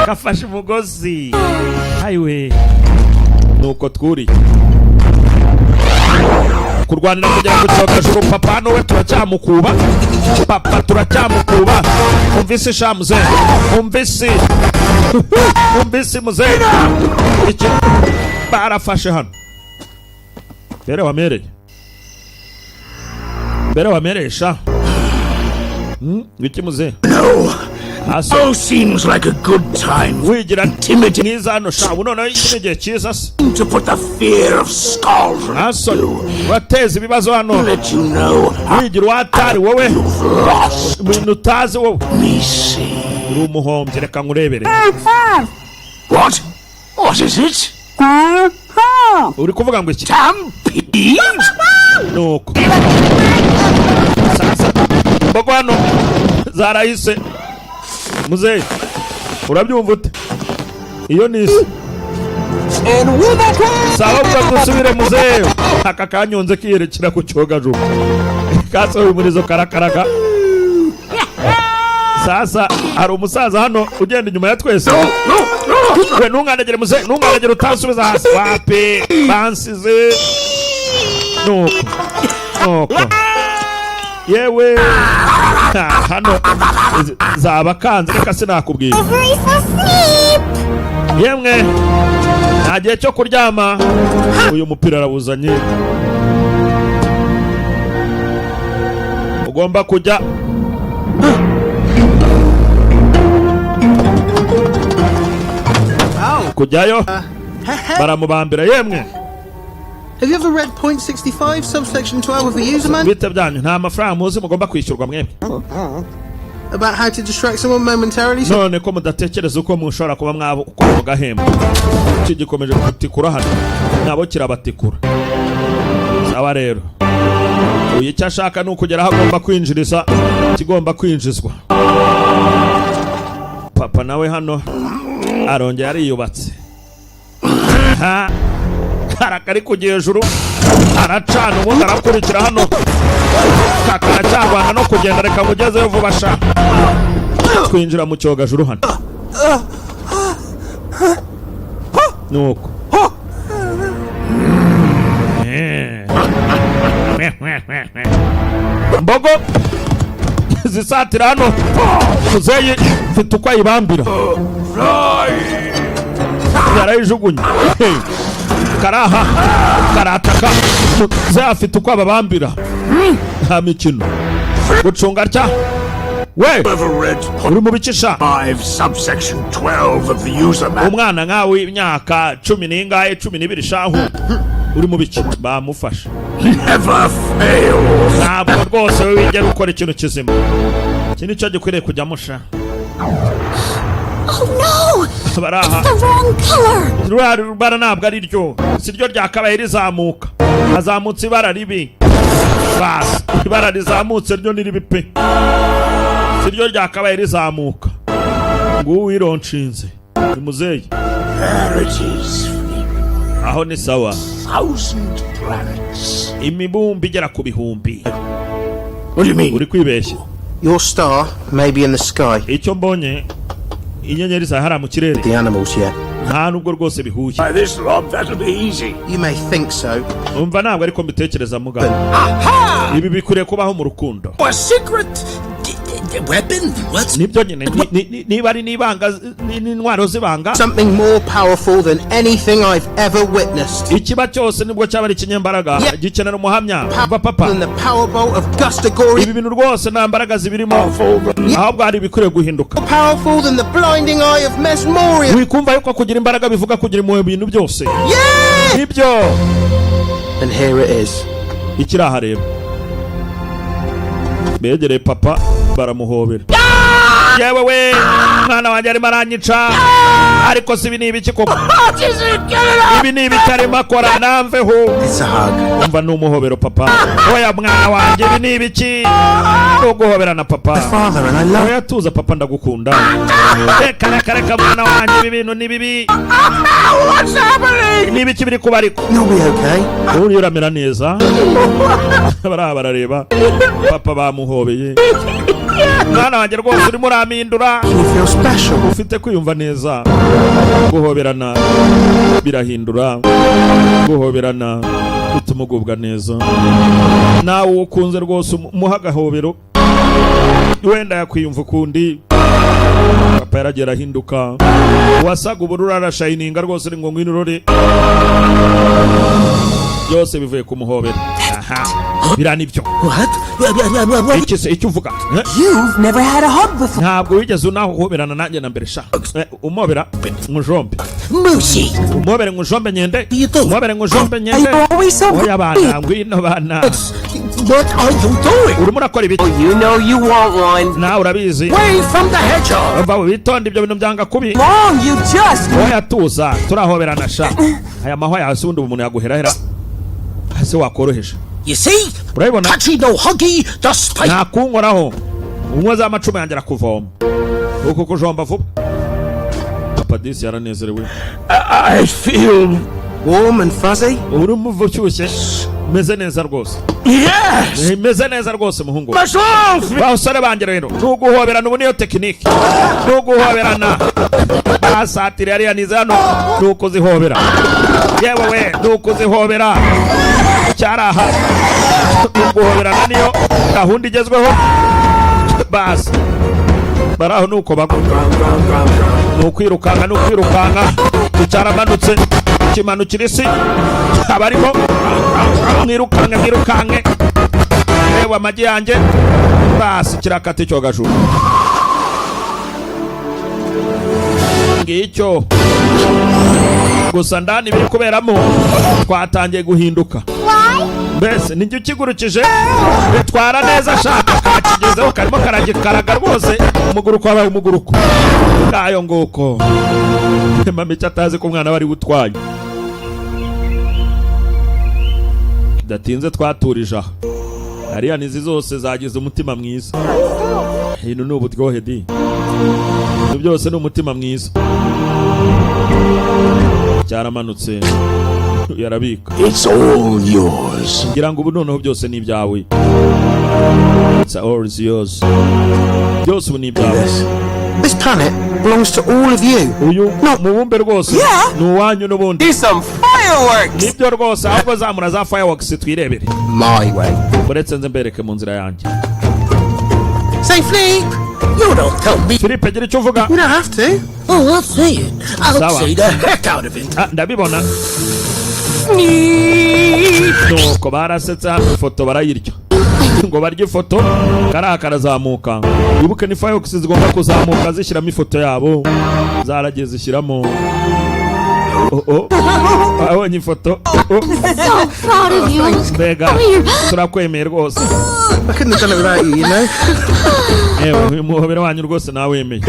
kafashe umugozi. Hayiwe, nuko twuriye kurwanira kugera ku cyogajuru. Papa hano we turacyamukuba, papa turacyamukuba. Umvise sha muzehe, umvise, umvise muzehe, iki barafashe hano mbere wamereye, mbere wamereye sha. Iki muzehe? Aso. Oh, seems like a good time Wigira Timothy. mwiza hano sha. Ubu noneho iki ni igihe cyiza se to put the fear of Scaldron Aso, urateza ibibazo hano. Let you know Wigira uwatari wowe. You've lost Ibintu utazi wowe. me. See. Uri umuhombyi, reka nkurebere. What? What is it? Uri kuvuga ngo iki? Stampede? Nuko sasa mbogo hano zarahise. Muzehe, urabyumva ute? Iyo ni isi. And we're back home! Saba ubwo dusubire, muzehe. Aka kanyonze kiyerekera ku cyogajuru, kasohoye umurizo, karakaraga. Sasa hari umusaza hano ugenda inyuma ya twese. We, ntunkandagire muzehe, ntunkandagire, utansubiza hasi. Wapi, bansize. Nuko nuko, yewe. Ha, hano zaba kanze, reka sinakubwira. Ivory for sleep. Yemwe, nta gihe cyo kuryama. Uyu mupira arawuzanye, ugomba kujya kujyayo, baramubambira yemwe. Have you ever read point 65, subsection 12 of the user manual Bite byanyu? Nta mafaranga muzi mugomba kwishyurwa mwebwe? About how to distract someone momentarily? So None ko mudatekereza uko mushobora kuba mwakora mugahemba? Iki gikomeje gutikura hano, nabo kirabatikura. Sawa rero, uyu icyo ashaka ni ukugera aho agomba kwinjiriza ikigomba kwinjizwa. Papa nawe hano arongera ariyubatse. Ha, karakari kujya hejuru, aracana, ubundi arakurikira hano. Karacyarwana no kugenda. Reka mugezeyo vuba sha. Twinjira mu cyogajuru hano, nuko mbogo zisatira hano. Muzeyi mfite uko ayibambira, yarayijugunye. Karaha karataka. Muzeyi afite uko ababambira, nta mikino. Gucunga atya we. Ever read Uri mu bikisha? 5 subsection 12 of the user manual? Umwana nkawe w'imyaka cumi n'ingahe, 12 shahu, uri mu biki? Bamufashe. Never fails. Ntabwo rwose wowe wigera ukora ikintu kizima. Iki nicyo gikwiriye kujyamo sha. Oh no! Bari aha. The wrong color! Ruriya rubara ntabwo ari ryo, si ryo ryakabaye rizamuka. Hazamutse ibara ribi. Basi ibara rizamutse ryo ni ribi pe, si ryo ryakabaye rizamuka. Nguwo wironshinze ni muzeyi. There it is. Aho ni sawa. Thousand planets. Imibumbe igera ku bihumbi. What do you mean? Uri kwibeshya. Your star may be in the sky. Icyo mbonye, inyenyeri zahara mu kirere. The animals yet. Nta nubwo rwose bihuye. By this lob, that'll be easy. You may think so. Umva, ntabwo ariko mbitekereza mugabo. Ibi bikwiriye kubaho mu rukundo. A secret weapon? What's Nibyo nyine, niba ari n'ibanga, n'intwaro z'ibanga. Something more powerful than anything I've ever witnessed. Ikiba cyose, nibwo cyaba ari ikinyembaraga, gikenera umuhamya. Umva papa. Than the power bolt of Gustagori. Ibi bintu rwose nta mbaraga zibirimo, ahubwo hari ibikwiriye guhinduka. More powerful than the blinding eye of Mesmoria. Wikumva yuko kugira imbaraga bivuga kugira impuhwe mu bintu byose. Yeah! Nibyo. And here it is. Ikiri aha rero, begereye papa baramuhobera. Yewe we, mwana wanjye arimo aranyica. Ariko si ibi ni ibiki koko? Ibi ni ibiki arimo akora? Namveho. It's a hug. Umva, ni umuhobero papa. Oya mwana wanjye, ibi ni ibiki? Ni uguhoberana papa. Father, and I love Oya tuza papa, ndagukunda. Reka reka reka, mwana wanjye, ibi bintu ni bibi. What's happening? Ni ibiki biri kuba ariko? You'll be okay. Uriya uramera neza. Bariya barareba papa bamuhobeye. Mwana wanjye rwose urimo urampindura. You feel special. Ufite kwiyumva neza. Guhoberana birahindura, guhoberana bituma ugubwa neza. Nawe uwo ukunze rwose umuha agahobero, wenda yakwiyumva ukundi. Papa yaragiye arahinduka, wasaga ubururu arashayininga rwose. Ni ngo ngwino urore, byose bivuye ku muhobero. Aha biriya nibyo. What? What? What? Iki se icyo uvuga? Eh? You've never had a hug before. Ntabwo wigeze unahoberana nanjye na mbere sha. Umobera nkujombe. Moosey! Umobere nkujombe nyende, umobere nkujombe nyende. Are you always so Oya bana, ngwino bana. What are you doing? Urimo urakora ibiki? You know you want one. Nawe urabizi. Away from the hedgehog! Umva, witonde, ibyo bintu byanga kubi. Long you just Oya tuza, turahoberana sha. Aya mahwa yawe se ubundi umuntu yaguherahera ese wakoroheje? You see? Urabibona? Touchy no huggy, the spice. Nta kunkoraho, umwe z'amacumu yanjye arakuvoma uku kujomba vuba. Papa disi yaranezerewe. I feel. Warm and fuzzy. Urimo uva ushyushye, meze neza rwose. Yes! Meze neza rwose muhungu. Myself! Basore banjye rero, nuguhoberana ubu niyo tekinike, nuguhoberana. Basatira yariya nize hano, nukuzihobera. Yewe we, nukuzihobera. Cyaraha nuguhoberana, niyo gahunda igezweho. Basi baraho nuko bagwa, nukwirukanka, nukwirukanka. Cyaramanutse kimanukira isi abarimo. Mwirukanke, mwirukanke. Yewe amagi yanjye, basi kirakata icyogajuru ngicyo. Gusa ndani biri kuberamo twatangiye guhinduka. Mbese nijye ukigurukije bitwara neza ashaka kakigezeho, karimo karagikaraga rwose. Umuguruko wabaye umuguruko ngayo nguko. Mama icyo atazi ko umwana we ari utwaye. Bidatinze twaturije aha. Hariya nizi zose zagize umutima mwiza. Hino ni uburyohe di, ibintu byose ni umutima mwiza. Cyaramanutse yarabika. It's all yours. Ngira ngo ubu noneho byose ni ibyawe. It's all yours, byose ubu ni ibyawe. This planet belongs to all of you. Uyu mubumbe rwose ni uwanyu n'ubundi. Do some fireworks. Nibyo rwose, ahubwo zamura za fireworks twirebere. My way. Uretse nze mbereke mu nzira yanjye. Say, Fleep! You don't tell me. Philippe, gira icyo uvuga. You don't have to. Oh, I'll say it. I'll Sawa. say the heck out of it. Ah, ndabibona. Nuko barasetse hano, ifoto barayirya, ngo barye ifoto. Kariya karazamuka. Wibuke ni fireworks zigomba kuzamuka zishyiramo ifoto yabo, zaragiye zishyiramo. Oh, oh. Abonye ifoto. Oh. So proud of you. Mbega Come here. turakwemeye rwose. I couldn't have done it without you, you know? Yewe, uyu muhobero wanyu rwose nawemeye.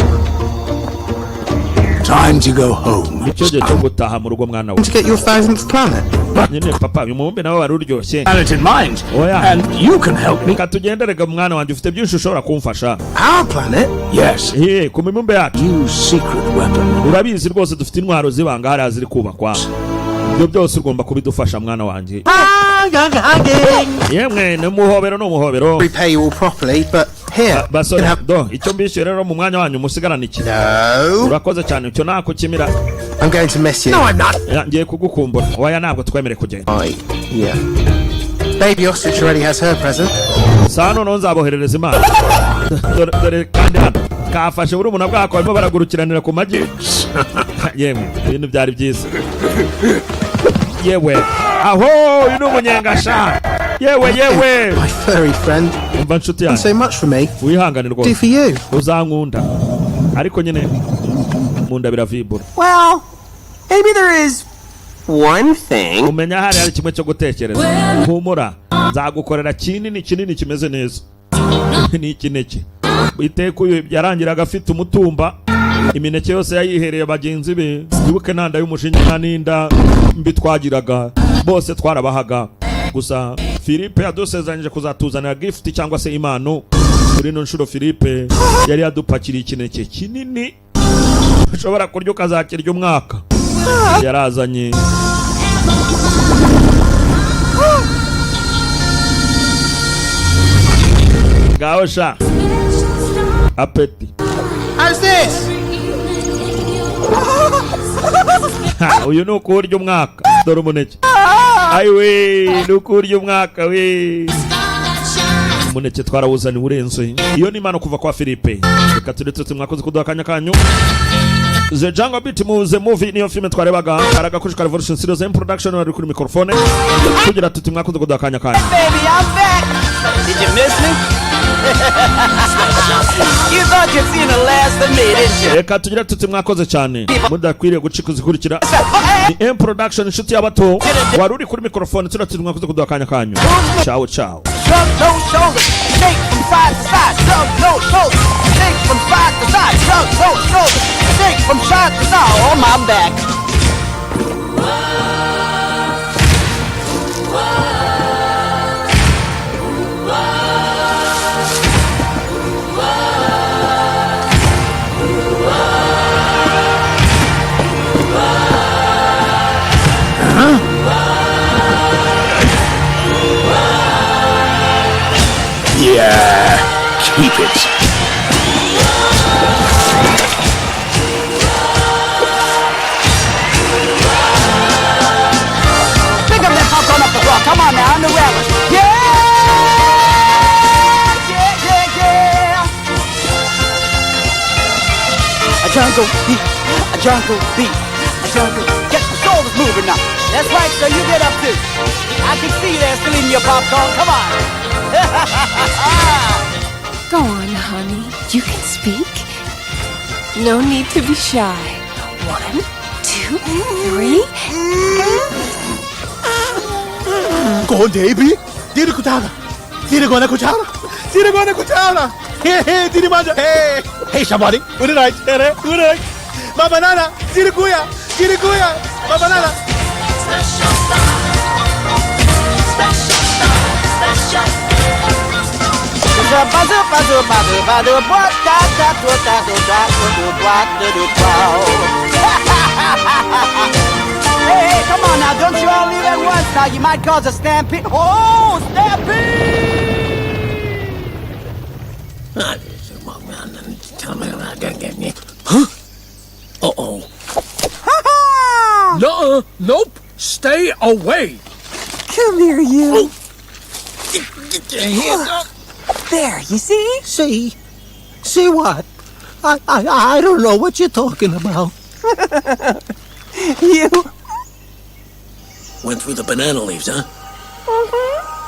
Time to go home. Nicyo gihe cyo gutaha mu rugo, mwana we. To get your 1,000th planet. Nyine papa, uyu mubumbe nawe wari uryoshye. Planet in mind. Oya. And you can help me. Reka tugenderega, mwana wanjye, ufite byinshi ushobora kumfasha. Our planet? Yes. Ye, ku mibumbe yacu. You secret weapon. Urabizi rwose dufite intwaro z'ibanga hariya ziri kubakwa. Ibyo byose ugomba kubidufasha, mwana wanjye. Yemwe, ni umuhobero, ni umuhobero. Repay you all properly, but here. Basore you can have- do icyo mbishyuye rero mu mwanya wanyu musigarane iki. No. Urakoze cyane, icyo nakukimira. I'm going to miss you. No, I'm not. Ya, ngiye kugukumbura. Oya, ntabwo twemerewe kugenda. Right. Yeah. Baby ostrich already has her present. Saa noneho nzaboherereza imana. Dore dore kandi hano kafashe burumuna bwako, barimo baragurukiranira ku magi. Yemwe, ibintu byari byiza. Yewe, aho uyu ni umunyengasha. Yewe yewe. My furry friend. Umva nshuti yanjye. So much for me. Wihangane Do rwose. for you. Uzankunda, ariko nyine mu nda biravibura. Well, maybe there is one thing. Umenya hari kimwe cyo gutekereza. Humura, nzagukorera kinini kinini kimeze neza. Ni ikineke iteka uyu yarangiraga afite umutumba, imineke yose yayihereye bagenzi be. Wibuke nta nda y'umushinya, nta n'inda mbi twagiraga, bose twarabahaga. Gusa Philippe yadusezeranyije kuzatuzanira gift cyangwa se impano. Kuri ino nshuro Philippe yari yadupakiriye ikineke kinini ushobora kurya ukazakirya umwaka. Yarazanye. Ngaho sha, appétit. How's this? Ha, uyu ni ukuwurya umwaka. Dore umuneke. Ayiwe, ni ukuwurya umwaka we. Umuneke twarawuzaniwe urenze. Iyo ni impano kuva kwa Philippe. Reka turi tuti mwakoze kuduha akanya kanyu. The Jungle Beat Muze Movie niyo filime twarebaga. Karagakushika Revolution Series M Production bari kuri microphone, tugira tuti mwakoze kuduha akanya kanyu. Baby, I'm back. Did you miss me? You thought you'd seen the last of me, didn't you? Reka tugira tuti mwakoze cyane, mudakwiriye gucika uzikurikira. Ni M Production, inshuti y'abato, wari uri kuri microphone. Tugira tuti mwakoze kuduha akanya kanyu. Ciao ciao. Shrug those shoulders, shake from side to side. Shrug those shoulders, shake from side to side. Shrug those shoulders, shake from side to side. On my back. Yeah. Keep it. Pick up that popcorn off the floor. Come on now, I'm the relish. Yeah. A jungle beat, a jungle beat, a jungle. Get the shoulders moving now. That's right, sir. You get up too. I can see you there still eating your popcorn. Come on. Go on, honey. You can speak. No need to be shy. One, two, three. Go on, baby. Diri kutana. Diri gona kutana. Diri gona kutana. Hey, hey, diri manja. Hey. Hey, Shabari. Good night. Hey, good night. My banana. Diri kuya. Diri kuya. My banana. Special star. Special star. Special. Hey, hey, come on now, don't you all leave at once now. You might cause a stampede. Oh, stampede! Huh? Uh-oh. Nuh-uh. Nope. Stay away. Come here, you. Get your hands up. There, you see? See? See what? I don't know what you're talking about. You. Went through the banana leaves, huh? Mm-hmm.